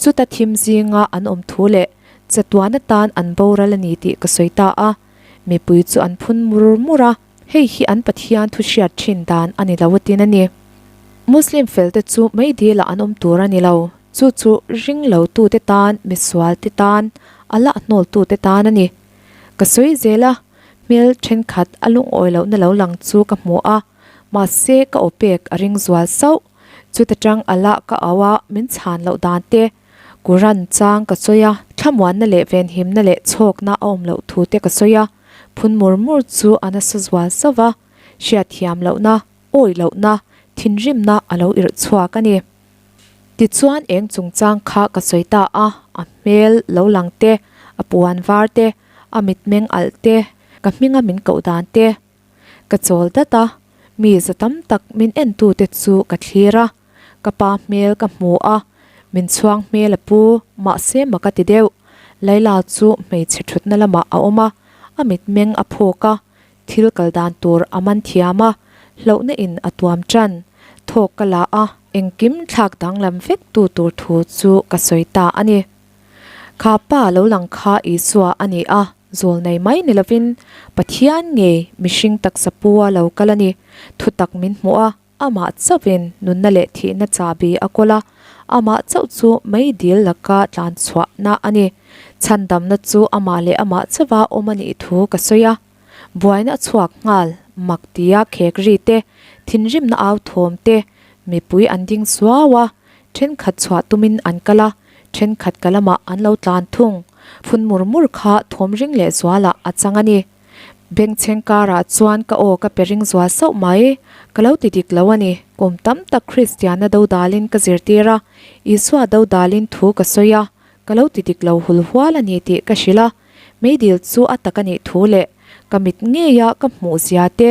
chuta thim zinga an awm thu leh chatuan atan an boral a ni tih ka sawi ta a. Mipui chu an phun mur mur a, hei hi an Pathian thu hriat thin dan a ni lo a tin a ni. Muslim felte chu meidil-ah an awm tur a ni lo, chu chu ring lotute tan, misualte tan, Allah hnawltute tan a ni. Ka sawi zel a, hmel thenkhat a lungawi lohna lo lang chu ka hmu a, mahse ka aw pek a ring zual sauh. Chuta tang a lah ka au a, min chhan loh dan te, Quran chang ka sawi a, thlamuanna leh venhimna leh chhawkna a awm loh thu te ka sawi a, phun mur mur chu a nasa zual sauh va, hriatthiam lohna, awi lohna, thinrimna a lo irh chhuak a ni. Tichuan eng chungchang kha ka sawi ta a, a hmel lo lang te, a puan var te, a mitmeng alh te, ka hminga min koh dan te. Ka chawl dat a, mi za tam tak min entu te chu ka thlir a, ka pa hmel ka hmu a, min chhuang hmel a pu, mahse mak a ti deuh. Laila chu hmeichhe thutna lamah a awm a, a mitmeng a phawk a, Thil kal dan tur a man thiam a, hlauhna in a tuam tan. Thawk ka la a, engkim thlak danglam vek tu tur thu chu ka sawi ta a ni. Kha pa lo lang kha Isua a ni a, zawl nei mai ni lovin Pathian ngei mihring taksa pu a lo kal a ni. Thutak min hmuh a. Amah chauhin nunna leh thihna chahbi a kawl a, amah chauh chu meidil laka tlan chhuahna a ni. Chhandamna chu amah leh amah chauha awm a nih thu ka sawi a. Buaina a chhuak nghal, mak tia khek ri te, thinrimna au thawm te, mipui an ding suau a, thenkhat chhuah tumin an kal a, thenkhat ka lamah an lo tlan thung. Phun mur mur kha thawm ring leh zualah a chang a ni. Bengchheng karah chuan ka aw ka pe ring zual sauh mai. Ka lo ti dik lo a ni. Kum tam tak Kristianna dodalin ka zirtir a, Isua dodalin thu ka sawi a, ka lo ti dik lo hul hual a ni tih ka hrilh a. Meidil chu a tak a nih thu leh ka mit ngeia ka hmuh zia te,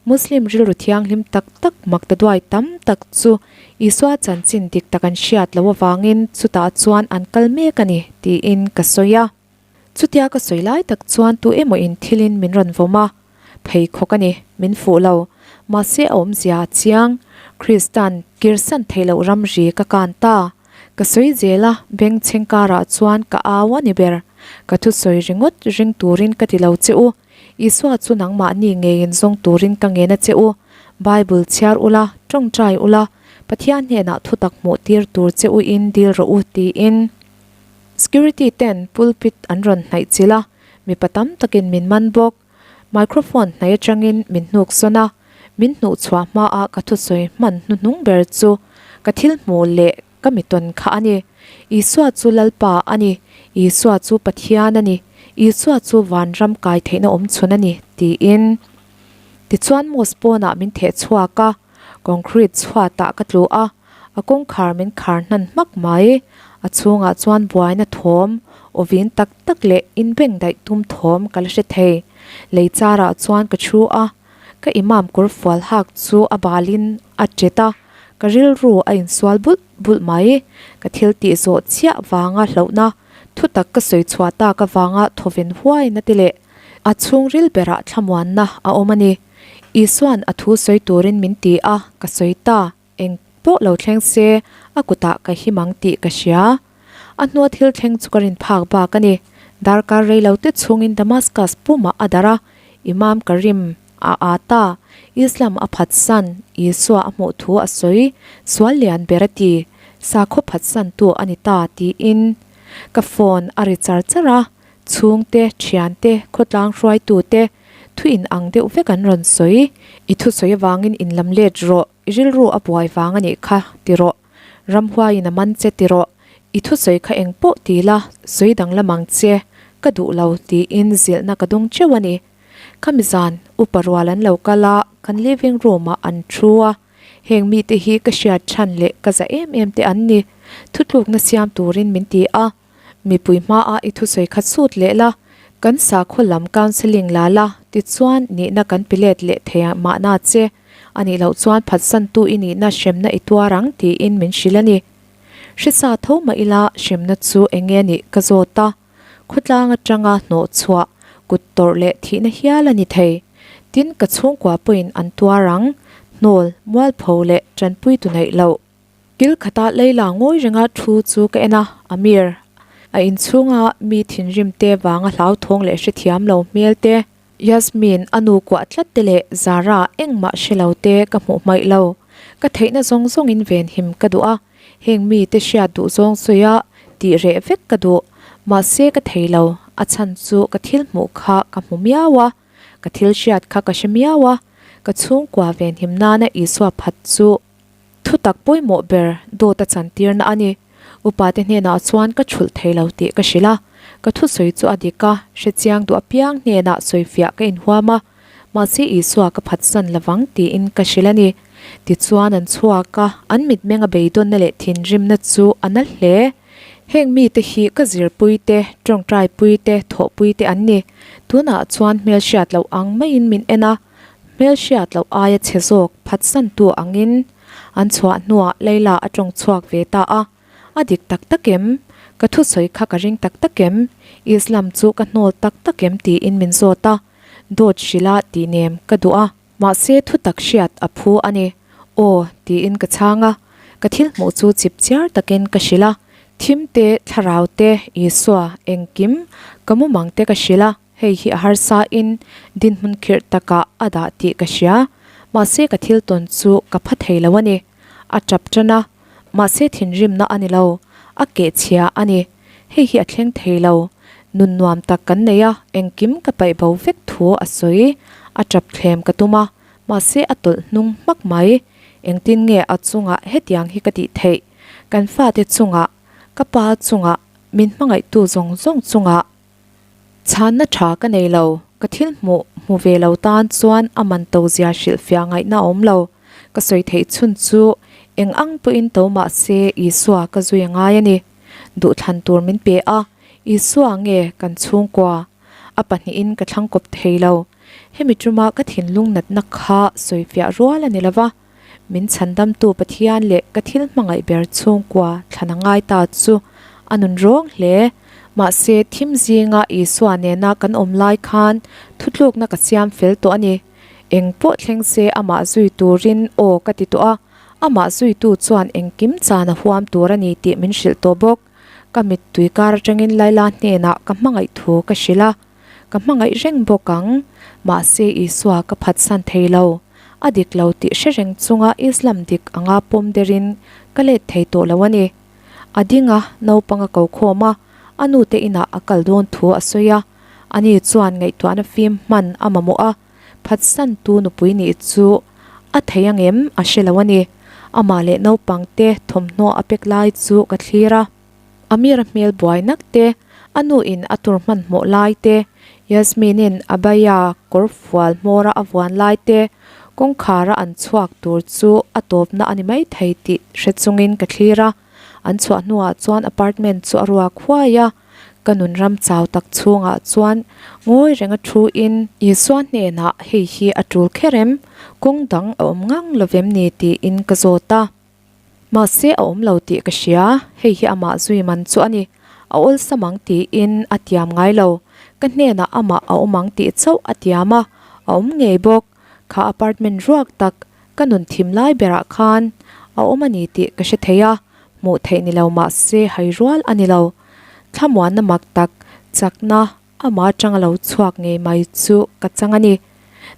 Muslim rilru thianghlim tak tak maktaduai tam tak chu Isua chanchin dik tak an hriat loh avangin chutah chuan an kal mek a ni tiin ka sawi a. Chutia ka sawi lai tak chuan tu emaw in thilin min rawn vawm a, pheikhawk a ni, min fuh lo. Mahse a awmzia a chiang, Kristan kirsan theih loh ramri ka kan ta. Ka sawi zel a, bengchheng karah chuan ka au a ni ber. Ka thusawi ringawt ring turin ka ti lo che u. Isua chu nangmahni ngeiin zawng turin ka ngen a che u. Bible chhiar ula, tawngtai ula, Pathian hnenah thutak hmuh tir tur che u in dil rawh u tiin. Security ten pulpit an rawn hnaih chilh a, mipa tam takin min man bawk. Microphone hnaih atangin min hnuk sawn a, min hnuh chhuah hmaah ka thusawi hman hnuhnung ber chu ka thil hmuh leh ka mi tawn kha a ni. Isua chu Lalpa a ni, Isua chu Pathian a ni, Isua chu vanram kai theihna awm chhun a ni, tiin. Tichuan mosque pawnah min theh chhuak a, concrete chhuatah ka tlu a, A kawngkhar min khar hnan hmak mai. A chhungah chuan buaina thawm, aw vin tak tak leh inbeng daih tum thawm ka la hre thei. Lei charah chuan ka thu a, ka imam kawr fual hak chu a balin a ṭet a, ka rilru a insual bulh bulh mai. Ka thil tih zawh chiah vanga hlauhna, thutak ka sawi chhuah tak avanga thawven huaina te leh a chhungril berah thlamuanna a awm a ni. Isua'n a thu sawi turin min ti a, ka sawi ta. Eng pawh lo thleng se, a kutah ka him ang tih ka hria. A hnua thil thleng chu ka rin phak bak a ni. Darkar rei lo te chhungin Damascus pumah a darh a, Imam Karim a aa ta, Islam a phatsan, Isua a hmuh thu a sawi, sual lian ber a ti, sakhaw phatsantu a ni ta tiin ka phone a ri char char a, chhungte, thiante, khawtlang hruaitute thu in ang deuh vek an rawn sawi. I thusawi avangin in lam let rawh. I rilru a buai vang a nih kha, ti rawh. Ramhuaiin a man che ti rawh. I thusawi kha eng pawh ti la, sawi danglam ang che, ka duh lo tiin zilhna ka dawng teuh a ni. Khami zan, upa rual an lo kal a, kan living room ah an thu a. Heng mite hi ka hriat chhan leh ka za em em te an ni. Thutlukna siam turin min ti a. Mipui hmaah i thusawi kha chhut leh la, kan sakhaw lam counselling la la, tichuan nihna kan pe let leh thei a mahna che. A nih loh chuan phatsantu i nihna hremna i tuar ang tiin min hrilh a ni. Hrisa tho mah ila hremna chu eng nge nih ka zawt a, khawtlang atanga hnawh chhuah, kut tawrh leh thihna hial a ni thei. Tin, ka chhungkua pawhin an tuar ang, hnawl, mualpho leh tanpui tu neih loh. Kil khata Leila ngawi renga thu chu ka en a, Amir, a inchhunga mi thinrim te vanga hlauthawng leh hrethiam lo hmel te, Yasmin, a nu kuah tlat te leh Zara engmah hre lo te ka hmuh hmaih lo. Ka theihna zawng zawngin venhim ka duh a, heng mite hriat duh zawng sawi a tih reh vek ka duh. Mahse ka thei lo, a chhan chu ka thil hmuh kha ka hmu miau a, ka thil hriat kha ka hre miau a, ka chhungkua venhim nana Isua phat chu. Thutak pawimawh ber dawt a chantirna a ni. Upate hnenah chuan ka chhulh thei lo tih ka hrilh a, ka thusawi chu a dik a, hrechiang duh apiang hnenah sawifiah ka inhuam a, mahse Isua ka phatsan lovang tiin ka hrilh a ni. Tichuan an chhuak a, an mitmenga beidawnna leh thinrimna chu a na hle. Heng mite hi ka zirpui te, tawngtaipui te, thawhpui te an ni. Tunah chuan hmelhriat loh ang maiin min en a. Hmelhriat loh aia chhe zawk phatsantu angin an chhuah hnuah Leila a tawng chhuak ve ta a, A dik tak tak em? Ka thusawi kha ka ring tak tak em? Islam chu ka hnawl tak tak em? tiin min zawt a, dawt hrilh a tih nem ka duh a, mahse thutak hriat a phu a ni. Aw, tiin ka chhang a, ka thil hmuh chu chip chiar takin ka hrilh a, thim te, thlarau te, Isua, engkim, ka mumang te ka hrilh a. Hei hi a harsa in dinhmun khirh takah a dah tih ka hria. Mahse ka thil tawn chu ka pha thei lo a ni. A tap tan a, mahse thinrimna a ni lo, a keh chhia a ni. Hei hi a thleng thei lo. Nun nuam tak kan nei a, engkim ka paih bo vek thu a sawi. A tap thlem ka tum a, mahse a tawlh hnung hmak mai. Engtin nge a chungah hetiang hi ka tih theih? Kan fate chungah, ka pa chungah, min hmangaihtu zawng zawng chungah. Chhanna tha ka nei lo, ka thil hmuh hmu ve lo tan chuan a man to zia hrilhfiah ngaihna a awm lo. Ka sawi theih chhun chu eng ang pawhin to mah se Isua ka zui a ngai a ni. Duhthlan tur min pe a, Isua nge kan chhungkua? A pahnihin ka thlang kawp thei lo. Hemi tuma ka thinlung natna kha sawifiah rual a ni lo va. Min chhandamtu Pathian leh ka thil hmangaih ber chhungkua thlan a ngai ta chu a nun rawng hle. Mahse, thim zinga Isua nena kan awm lai khan thutlukna ka siam fel tawh a ni. Eng pawh thleng se amah zui turin aw ka ti tawh a, amah zuitu chuan engkim chan a huam tur a ni tih min hrilh tawh bawk. Ka mittui kar atangin Laila hnenah ka hmangaih thu ka hrilh a. Ka hmangaih reng bawk ang, mahse Isua ka phatsan thei lo. A dik lo tih hre reng chunga Islam dik anga pawm derin ka let thei tawh lo a ni. A ding a, naupang a ko khawm a, a nute inah a kal dawn thu a sawi a. Ani chuan ngaihtuahna fim hman a mamawh a, phatsantu nupui nih chu a thei angem a hre lo a ni. Amah leh naupangte thawmhnaw a pek lai chu ka thlir a. Amira hmel buai nak te, a nu in a tur hmanhmawh lai te, Yasmin in Abaya kawr fual hmawra a vuan lai te, kawngkhara an chhuak tur chu a tawpna a ni mai thei tih hre chungin ka thlir a. An chhuah hnuah chuan apartment chu a ruak huai a, ka nun ram chau tak chhungah chuan ngawi renga thu in Isua hnenah hei hi a tul kher em, kawng dang a awm ngang lovem ni tiin ka zawt a. Mahse a awm lo tih ka hria, hei hi amah zui man chu a ni. A awlsam ang tiin a tiam ngai lo. Ka hnenah amah a awm ang tih chauh a tiam a, a awm ngei bawk. Kha apartment ruak tak ka nun thim lai berah khan a awm a ni tih ka hre thei a, hmuh theih ni lo mahse hai rual a ni lo. Thlamuanna mak tak chakna Amah atanga lo chhuak ngei mai chu ka chang a ni.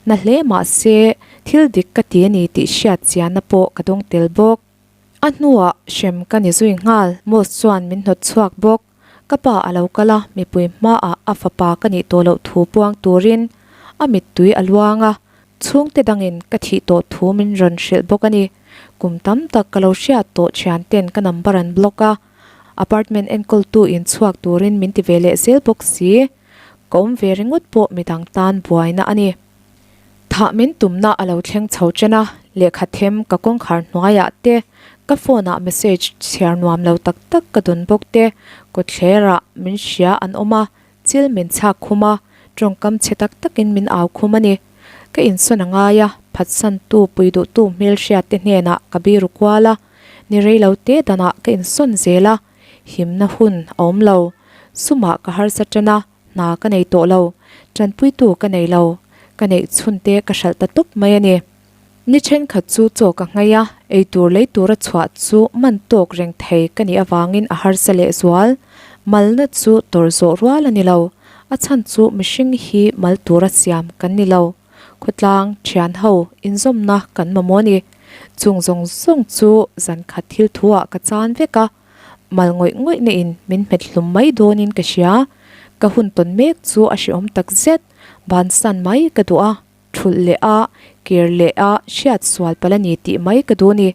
Na hle mah se thil dik ka ti a ni tih hriat chianna pawh ka dawng tel bawk. A hnuah hrem ka ni zui nghal. Mos chuan min hnawt chhuak bawk. Ka pa a lo kal a, mipui hmaah a fapa ka nih tawh loh thu puang turin a mittui a luang a, chhungte dangin ka thih tawh thu min rawn hrilh bawk a ni. Kum tam tak ka lo hriat tawh thianten ka number an block a. Apartment enkawltu in chhuak turin min ti ve leh zel bawk si. Ka awm ve ringawt pawh midang tan buaina a ni. Thah min tumna a lo thleng chho chen a, lehkha them ka kawngkhar hnuaiah te, ka phone ah message chhiar nuam lo tak tak ka dawn bawk te, kawtthlerah min hria an awm a, Chil min chhak khum a, tawngkam chhe tak takin min au khum a ni. Ka insawn a ngai a, phatsantu pui duhtu hmelhriat te hnenah ka biru kual a, ni rei lo te danah ka insawn zel a, himna hun a awm lo. Sumah ka harsa tan a, hna ka nei tawh lo, tanpuitu ka nei lo, ka neih chhun te ka hralh ta tawp mai a ni. Ni thenkhat chu chaw ka nghei a, eitur lei tura chhuah chu man tawk reng thei ka nih avangin a harsa leh zual. Malna chu tawrh zawh rual a ni lo, a chhan chu mihring hi mal tura siam kan ni lo. Khawtlang, thian ho, inzawmna kan mamawh a ni. Chung zawng zawng chu zan khat thil thuah ka chan vek a, mal ngawih ngawih na in min hmet hlum mai dawnin ka hria. Ka hun tawn mek chu a hrehawm takzet, bansan mai ka duh a. Thulh leh a, kir leh a, hriat sual palh a ni tih mai ka duh ni.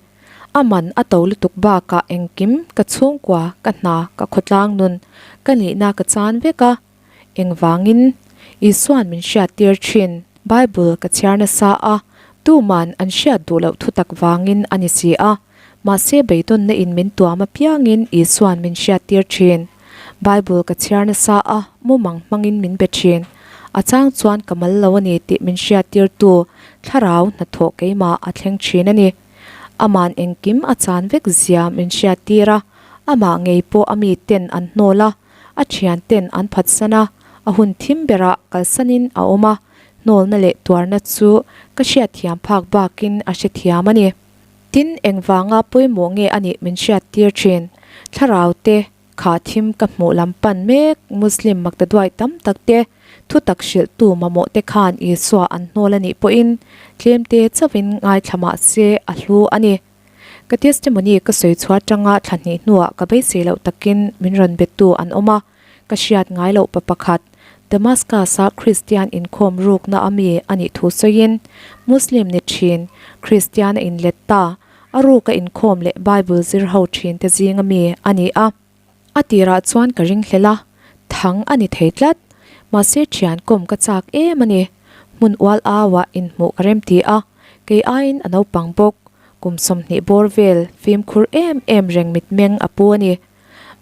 A man a to lutuk bakah engkim ka chhungkua, ka hna, ka khawtlang nun, ka nihna ka chan vek a. Engvangin? Isuan min hriattir thin. Bible ka chhiar nasa a, tuman an hriat duh loh thutak vangin a ni si a. Mahse beidawnna in min tuam apiangin Isuan min hriattir thin. Bible ka chhiar nasa a, mumang hmangin min be thin. A chang chuan ka mal lo a ni tih min hriattirtu thlarau hnathawh keimah a thleng thin a ni. Aman engkim a chan vek zia min hriattir a, amah ngei pawh a mi ten an hnawl a, a thian ten an phatsan a, a hun thim berah kalsanin a awm a, hnawlna leh tuarna chu ka hriatthiam phak bakin a hrethiam a ni. Tin, engvanga pawimawh nge a nih min hriattir thin. Thlarau te, kha thim ka hmuh lam pan mek Muslim maktaduai tam tak te, Thutak hrilhtu mamawh te khan Isua an hnawl a nih pawhin tlemte chauhin ngaithla mah se a hlu a ni. Ka testimony ka sawi chhuah atanga thla hnih hnuah ka beisei loh takin min rawn bettu an awm a, ka hriat ngai loh pa pakhat Damascus-a Kristian inkhawm rukna a mi a nih thu sawiin Muslim ni thin Kristian a inlet ta, a ruka inkhawm leh Bible zir ho thin te zinga mi a ni a. A tirah chuan ka ringhlel a, thang a ni thei tlat. Mahse thian kawm ka chak em a ni. Hmun ual auah inhmuh ka rem ti a, kei aiin a naupang bawk. Kum 20 bawr vel fimkhur em em reng mitmeng a pu a ni.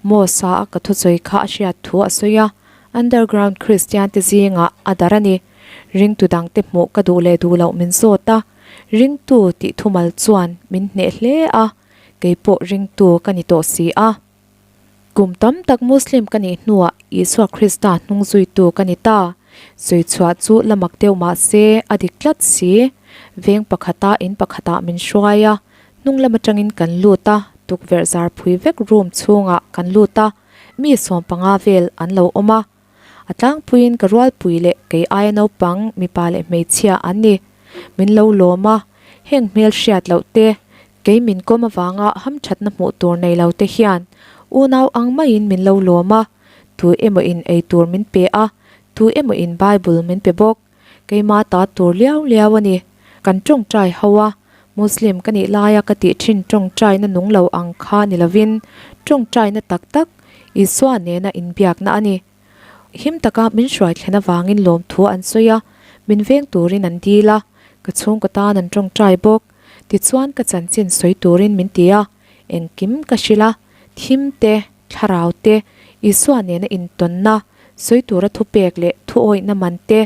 Mos-a a ka thusawi kha a hriat thu a sawi a, underground Kristian te zingah a dar a ni. Ringtu dangte hmuh ka duh leh duh loh min zawt a, ringtu tih thumal chuan min hneh hle a. Kei pawh ringtu ka ni tawh si a. Kum tam tak Muslim ka nih hnuah Isua Krista hnungzuitu ka ni ta. Sawichhuah chu la mak deuh mah se a dik tlat si. Veng pakhata in pakhatah min hruai a, hnung lam atangin kan lut a, tukverh zar phui vek room chhungah kan lut a, mi 15 vel an lo awm a. A tlangpuiin ka rualpui leh kei aia naupang mipa leh hmeichhia an ni. Min lo lawm a, heng hmel hriat loh te, kei min kawm avanga hamthatna hmuh tur nei lo te hian unau ang maiin min lo lawm a, tu emaw in ei tur min pe a, tu emaw in Bible min pe bawk. Keima ta tur liau liau a ni. Kan tawngtai ho a, Muslim ka nih laia ka tih thin tawngtaina nung lo ang kha ni lovin tawngtaina tak tak Isua nena inbiakna a ni. Him taka min hruai thlen avangin lawmthu an sawi a, min veng turin an dil a, ka chhungkaw tan an tawngtai bawk. Tichuan ka chanchin sawi turin min ti a, engkim ka hrilh a, thim te, thlarau te, Isua nena intawnna, sawi tura thupek leh thuawihna man te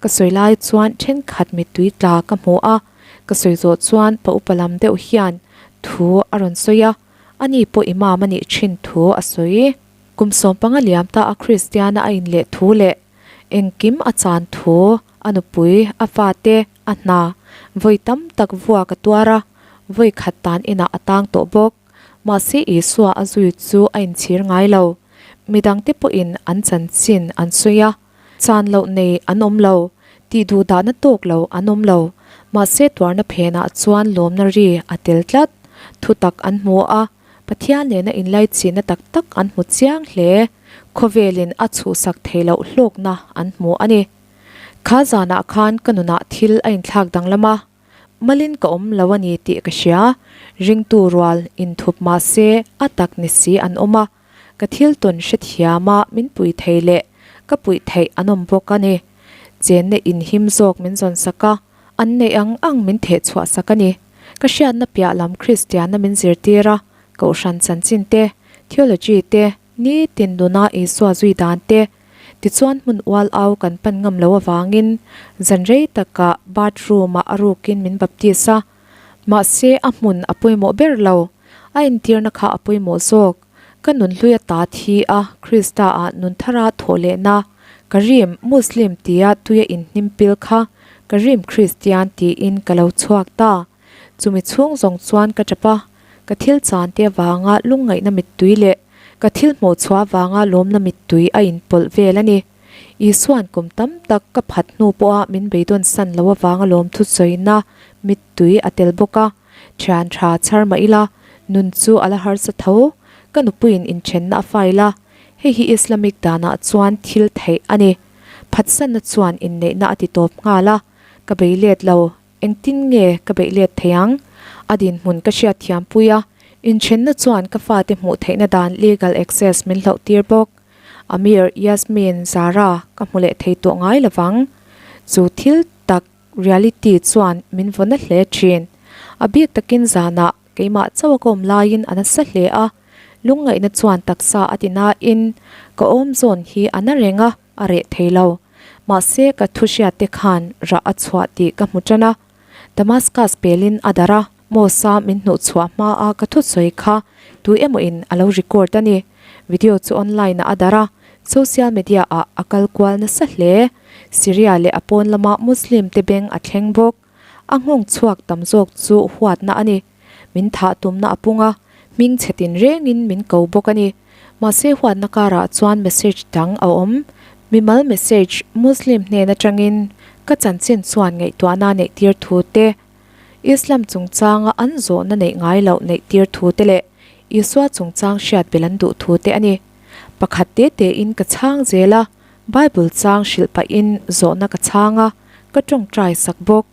ka sawi lai chuan thenkhat mittui tla ka hmu a, ka sawi zawh chuan pa upa lam deuh hian thu a rawn sawi a, ani pawh imam a nih thin thu a sawi. Kum 15 liam ta a Kristiana a inleh thu leh engkim a chan thu, a nupui, a fate, a hna, vawi tam tak vuak a tuar a, vawi khat tan inah a tang tawh bawk. Mahse Isua a zui chu a inchhir ngai lo. Midangte pawhin an chanchin an sawi a, chan loh nei an awm lo, tih duh dahna tawk lo an awm lo. Mahse tuarna phenah chuan lawmna ri a tel tlat. Thutak an hmu a, Pathian nena inlaichihna tak tak an hmu chiang hle. Khawvelin a chhuhsak theih loh hlawkna an hmu a ni. Kha zanah khan ka nunah thil a inthlak danglam a, Malin ka awm lo a ni tih ka hria. Ringtu rual inthup mah se a tak ni si an awm a, ka thil tawn hrethiam a min pui thei leh ka puih theih an awm bawk a ni. Chenna inhim zawk min zawn sak a, an neih ang ang min theh chhuah sak a ni. Ka hriatna piah lam Kristianna min zirtir a, Kohhran chanchin te, theology te, nitin nuna Isua zui dan te, Tichuan hmun ual au kan pan ngam lo avangin zan rei takah bathroom ah a rukin min baptist a. Mahse a hmun a pawimawh ber lo. A entirna kha a pawimawh zawk. Ka nun hlui a ta thi a, Krista ah nun thara thawh lehna, ka rim Muslim tia tuia inhnim pil kha ka rim Kristian tiin ka lo chhuak ta. Chumi chhung zawng chuan ka tap a, ka thil chan te avanga lungngaihna mittui leh ka thil hmuh chhuah avanga lawmna mittui a inpawlh vel a ni. Isua'n kum tam tak ka phat hnu pawha min beidawn san lo avanga lawmthu sawina mittui a tel bawk a, thian tha chhar mah ila, nun chu a la harsa tho. Ka nupuiin inthenna a file a, hei hi Islamic danah chuan thil theih a ni. Phatsanna chuan inneihna a ti tawp nghal a, ka bei let lo. Engtin nge ka beih let thei ang? A dinhmun ka hriat thiam pui a, inthenna chuan ka fate hmuh theihna dan legal access min hloh tir bawk. Amir, Yasmin, Zara ka hmu leh thei tawh ngai lovang. Chu thil tak, reality, chuan min vaw na hle thin. A bik takin zanah keimah chauh a ka awm laiin a nasa hle a, lungngaihna chuan taksa a ti nain ka awm zawn hi a na reng a, a reh thei lo. Mahse, ka thu hriat te khan rah a chhuah tih ka hmu tan a. Damascus pelin a darh a, Mos-a min hnuh chhuah hma a ka thu sawi kha tu emaw in a lo record a ni. Video chu online ah a darh a, social media ah a kal kual nasa hle. Syria leh a pawn lama Muslim te beng a thleng bawk. A nghawng chhuak tam zawk chu huatna a ni. Min thah tumna a pung a, hming chhe tin rengin min ko bawk a ni. Mahse huatna karah chuan message dang a awm. Mimal message Muslim hnen atangin ka chanchin chuan ngaihtuahna neih tir thu te, Islam chungchanga an zawhna neih ngai loh neih tir thu te leh Isua chungchang hriat belh an duh thu te a ni. Pakhat te tein ka chhang zel a, Bible chang hrilh pahin zawhna ka chhang a, ka tawngtai sak bawk.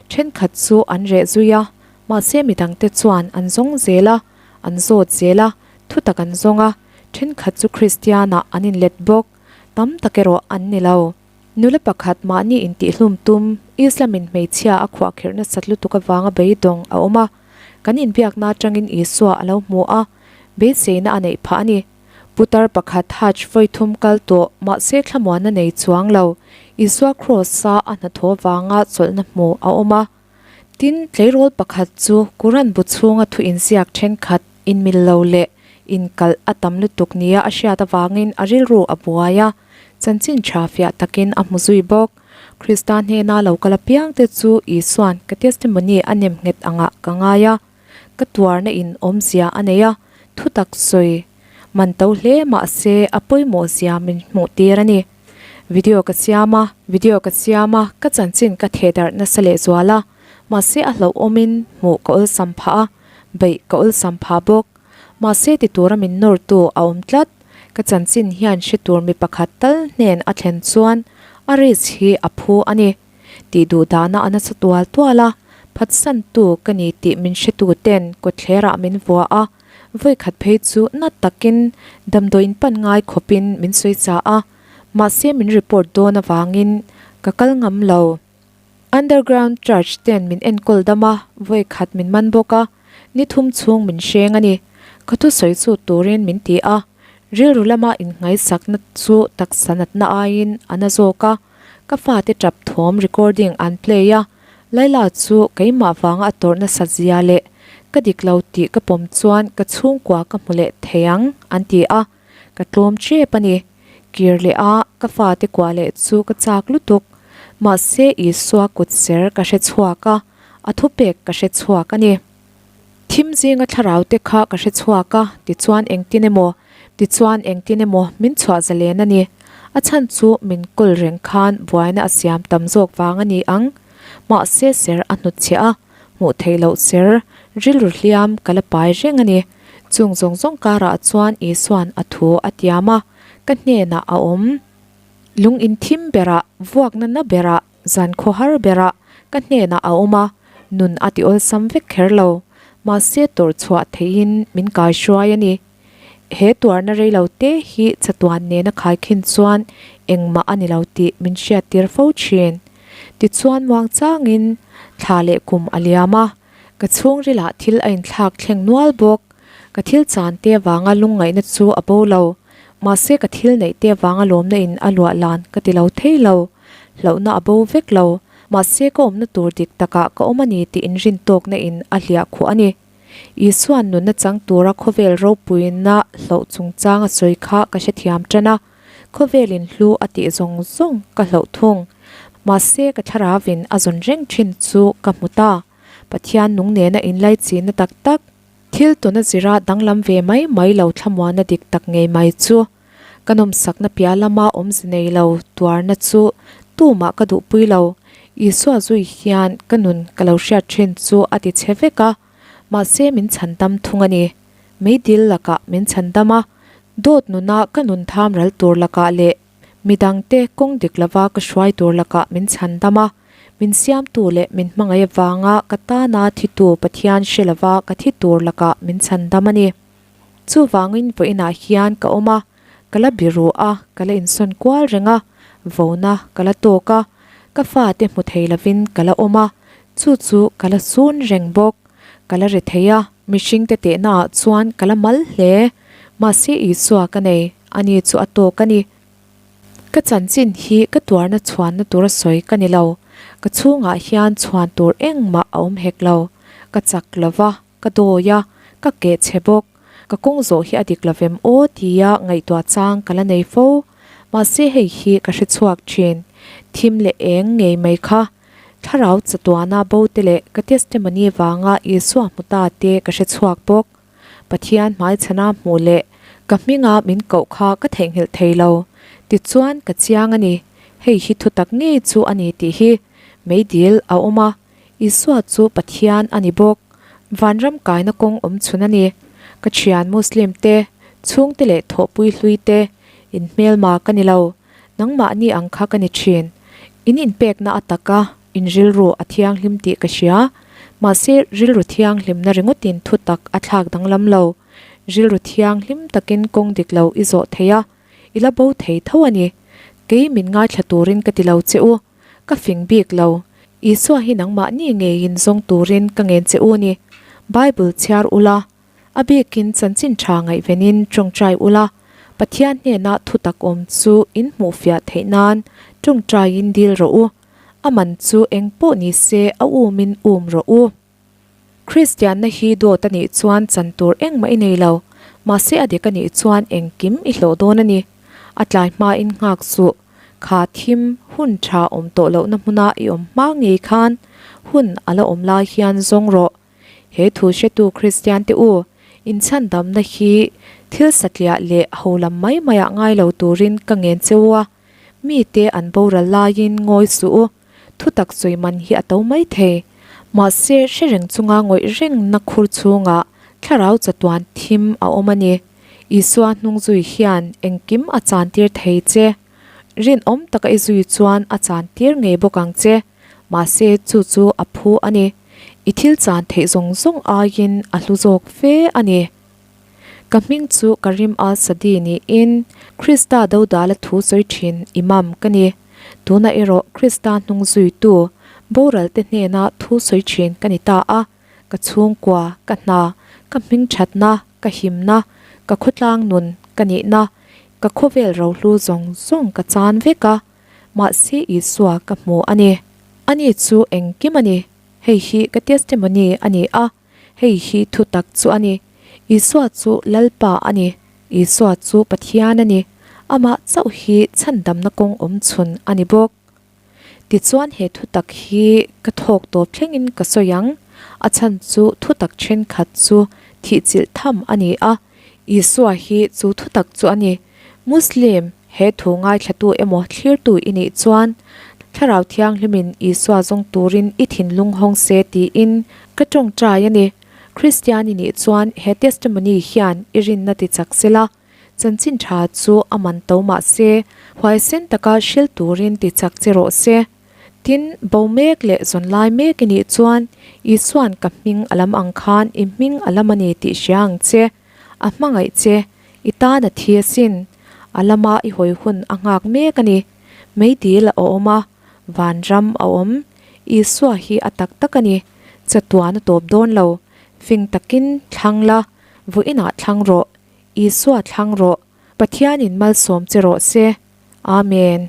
Thenkhat chu an reh zui a, mahse midangte chuan an zawng zel a, an zawt zel a, thutak an zawng a, thenkhat chu Kristianah an inlet bawk. Tam tak erawh an ni lo. Nula pakhat mahni intihhlum tum, Islamin hmeichhia a khuahkhirh nasat lutuk avanga beidawng a awm a, kan inbiakna atangin Isua a lo hmu a, beiseina a neih phah a ni. Putar pakhat Hajj vawi thum kal tawh, mahse thlamuanna nei chuang lo, Isua Kraws-a a hnathawh avanga chawlhna hmu a awm a. Tin, tleirawl pakhat chu Quran bu chhunga thu inziak thenkhat inmil lo leh inkalh a tam lutuk nia a hriat avangin a rilru a buai a, chanchin tha fiah takin a hmu zui bawk. Krista hnena lo kal apiangte chu Isua'n ka testimony a nem nghet angah ka ngai a, ka tuarna in awmzia a nei a, thutak sawi man to hle mahse a pawimawh zia min hmuh tir a ni. Video ka siam a, video ka siam a, ka chanchin ka theh darh nasa leh zual a, mahse a hlauhawmin hmuh ka awlsam phah a, beih ka awlsam phah bawk. Mahse ti tura min nawrtu a awm tlat, ka chanchin hian hre tur mi pakhat tal hnen a thlen chuan a risk hi a phu a ni. Tih duh dahna a nasa tual tual a, phatsantu ka ni tih min hretu ten kawtthlerah min vua a, Vawikhat phei chu na takin damdawiin pan ngai khawpin min sawi cha a, mahse min report dawn avangin ka kal ngam lo. Underground church ten min enkawl dam a, vawikhat min man bawk a, ni thum chhung min hreng a ni. Ka thusawi chu turin min ti a, rilru lama innghaisakna chu taksa natna aiin a na zawk a, ka fate tap thawm recording an play a, Laila chu keimah vanga a tawrh nasat zia leh ka dik lo tih ka pawm chuan ka chhungkua ka hmu leh thei ang an ti a, ka tlawm tep a ni. Kir leh a ka fate kuah leh chu ka chak lutuk. Mahse Isua kut ser ka hre chhuak a, a thupek ka hre chhuak a ni. Thim zinga thlarau te kha ka hre chhuak a, tichuan engtin emaw, tichuan engtin emaw min chhuah zalen a ni. A chhan chu min kawl reng khan buaina a siam tam zawk vang a ni ang. Mahse ser a hnutchhiah a, hmuh theih loh ser, rilru hliam ka la pai reng a ni. Chung zawng zawng karah chuan Isua'n a thu a tiam a, ka hnenah a awm. Lung inthim berah, vuakna na berah, Zan khawhar berah ka hnenah a awm a, nun a ti awlsam vek kher lo. Mahse tawrh chhuah theihin min kai hruai a ni. He tuarna reilo te hi chatuan nena khaikhin chuan engmah a ni lo tih min hriattir fo thin. Tichuan muangchangin thla leh kum a liam a, ka chhungrilah thil a inthlak thleng nual bawk. Ka thil chan te avanga lungngaihna chu a bo lo. Mahse ka thil neih te avanga lawmna in a luah lan ka ti lo thei lo. Hlauhna a bo vek lo. Mahse ka awmna tur dik takah ka awm a ni tih inrin tawkna in a hliah khuh a ni. Isua'n nunna chang tura khawvel ropuina hlauh chungchang a sawi kha ka hrethiam tan a, khawvelin hlu a tih zawng zawng ka hlauh thung. Mahse ka thlarauin a zawn reng thin chu ka hmu ta. Pathian nung nena inlaichihna tak tak, thil tuna zira danglam ve mai mai lo thlamuana dik tak ngei mai chu ka nawmsakna piah lama awmze nei lo tuarna chu tumah ka duhpui lo. Isua zui hian ka nun ka lo hriat thin chu a ti chhe vek a, mahse min chhandam thung a ni. Meidil lakah min chhandam a, dawt nuna ka nun tham ral tur lakah leh Midangte kawng dik lova ka hruai tur lakah min chhandam a, min siamtu leh min hmangaih avanga ka tana thitu Pathian hre lova ka thi tur lakah min chhandam a ni. Chuvangin vawiinah hian ka awm a, ka la biru a, ka la insawn kual reng a, vona ka la tawk a, ka fate hmu thei lovin ka la awm a, chu chu ka la sun reng bawk. Ka la ri thei a, mihringte tehnaah chuan ka la mal hle. Mahse Isua ka nei, ani chu a tawk a ni. Ka chanchin hi ka tuarna chhuanna tura sawi ka ni lo. Ka chhungah hian chhuan tur engmah a awm hek lo. Ka chak lo va, ka dawi a, ka keh chhe bawk. Ka kawng zawh hi a dik lo vem aw tia ngaihtuah chang ka la nei fo. Mahse hei hi ka hre chhuak thin. Thim leh eng ngei mai kha. Thlarau chatuana bo te leh ka testimony vanga Isua hmu ta te ka hre chhuak bawk. Pathian hmaichhana hmuh leh ka hminga min koh kha ka theihnghilh thei lo. Tichuan ka chiang a ni, hei hi thutak ngei chu a ni tih hi meidil a awm a, Isua chu Pathian a ni bawk. Vanram kaina kawng awm chhun a ni. Ka thian Muslim te, chhungte leh thawhpui hlui te, in hmelma ka ni lo. Nangmahni ang kha ka ni thin. In inpekna a taka in rilru a thianghlim tih ka hria. Mahse rilru thianghlimna ringawtin thutak a thlak danglam lo. Rilru thianghlim takin kawng dik lo i zawh thei a, i la bo thei tho a ni. Kei min ngaithla turin ka ti lo che u. Ka fing bik lo. Isua hi nangmahni ngeiin zawng turin ka ngen che u ni. Bible chhiar ula, a bikin chanchin tha ngaihvenin tawngtai ula, Pathian hnena thutak awm chu in hmuhfiah theih nan tawngtaiin dil rawh u. A man chu eng pawh ni se a umin um rawh u. Kristianna hi dawt a nih chuan chan tur engmah i nei lo, mahse a dik a nih chuan engkim i hlawh dawn a ni. A tlai hmain nghak suh, kha thim hun tha awm tawh lohna hmuna i awm hma ngei khan hun a la awm lai hian zawng rawh. He thu hretu Kristiante u, inchhandamna hi thil satliah leh ho lam mai maiah ngai lo turin ka ngen che u a, mite an boral laiin ngawi suh u. Thutak sawi man hi a to mai thei. Mahse, hre reng chunga ngawih rengna khur chhungah thlarau chatuan thim a awm a ni. Isua hnung zui hian engkim a chantir thei che. Rinawm taka i zui chuan a chantir ngei bawk ang che. Mahse, chu chu a phu a ni. I thil chan theih zawng zawng aiin a hlu zawk fe a ni. Ka hming chu Karim Al-Sadi niin Krista dodala thu sawi thin Imam ka ni. Tunah erawh Krista hnung zuitu boralte hnena thu sawi thin ka ni ta a, ka chhungkua, ka hna, ka hming thatna, ka himna, ka khawtlang nun, ka nihna, ka khawvel rohlu zawng zawng ka chan vek a, mahse Isua ka hmu a ni. Ani chu engkim a ni. Hei hi ka testimony a ni a. Hei hi thutak chu a ni. Isua chu Lalpa a ni. Isua chu Pathian a ni. Amah chauh hi chhandamna kawng awm chhun a ni bawk. Tichuan he thutak hi ka thawk tawp thlengin ka sawi ang. A chhan chu thutak thenkhat chu thihchilh tham a ni a. Isua hi chu thutak chu a ni. Muslim, he thu ngaithlatu emaw thlirtu i nih chuan Thlarau Thianghlimin Isua zawng turin i thinlung hawng se tiin ka tawngtai a ni. Kristian i nih chuan he testimony hian i rinna ti chak sela, chanchin tha chu a man to mah se, huaisen taka hril turin ti chak che rawh se. Tin, bo mek leh zawn lai mek i nih chuan Isua'n ka hming a lam ang khan i hming a lam a ni tih hria ang che. A hmangaih che, i tan a thi asin. A lama i hawi hun a nghak mek a ni. Meidil a awm a, vanram a awm. Isua hi a tak tak a ni. Chatuan a tawp dawn lo. Fing takin thlang la, vawiinah thlang rawh. Isua thlang rawh. Pathianin malsawm che rawh se. Amen.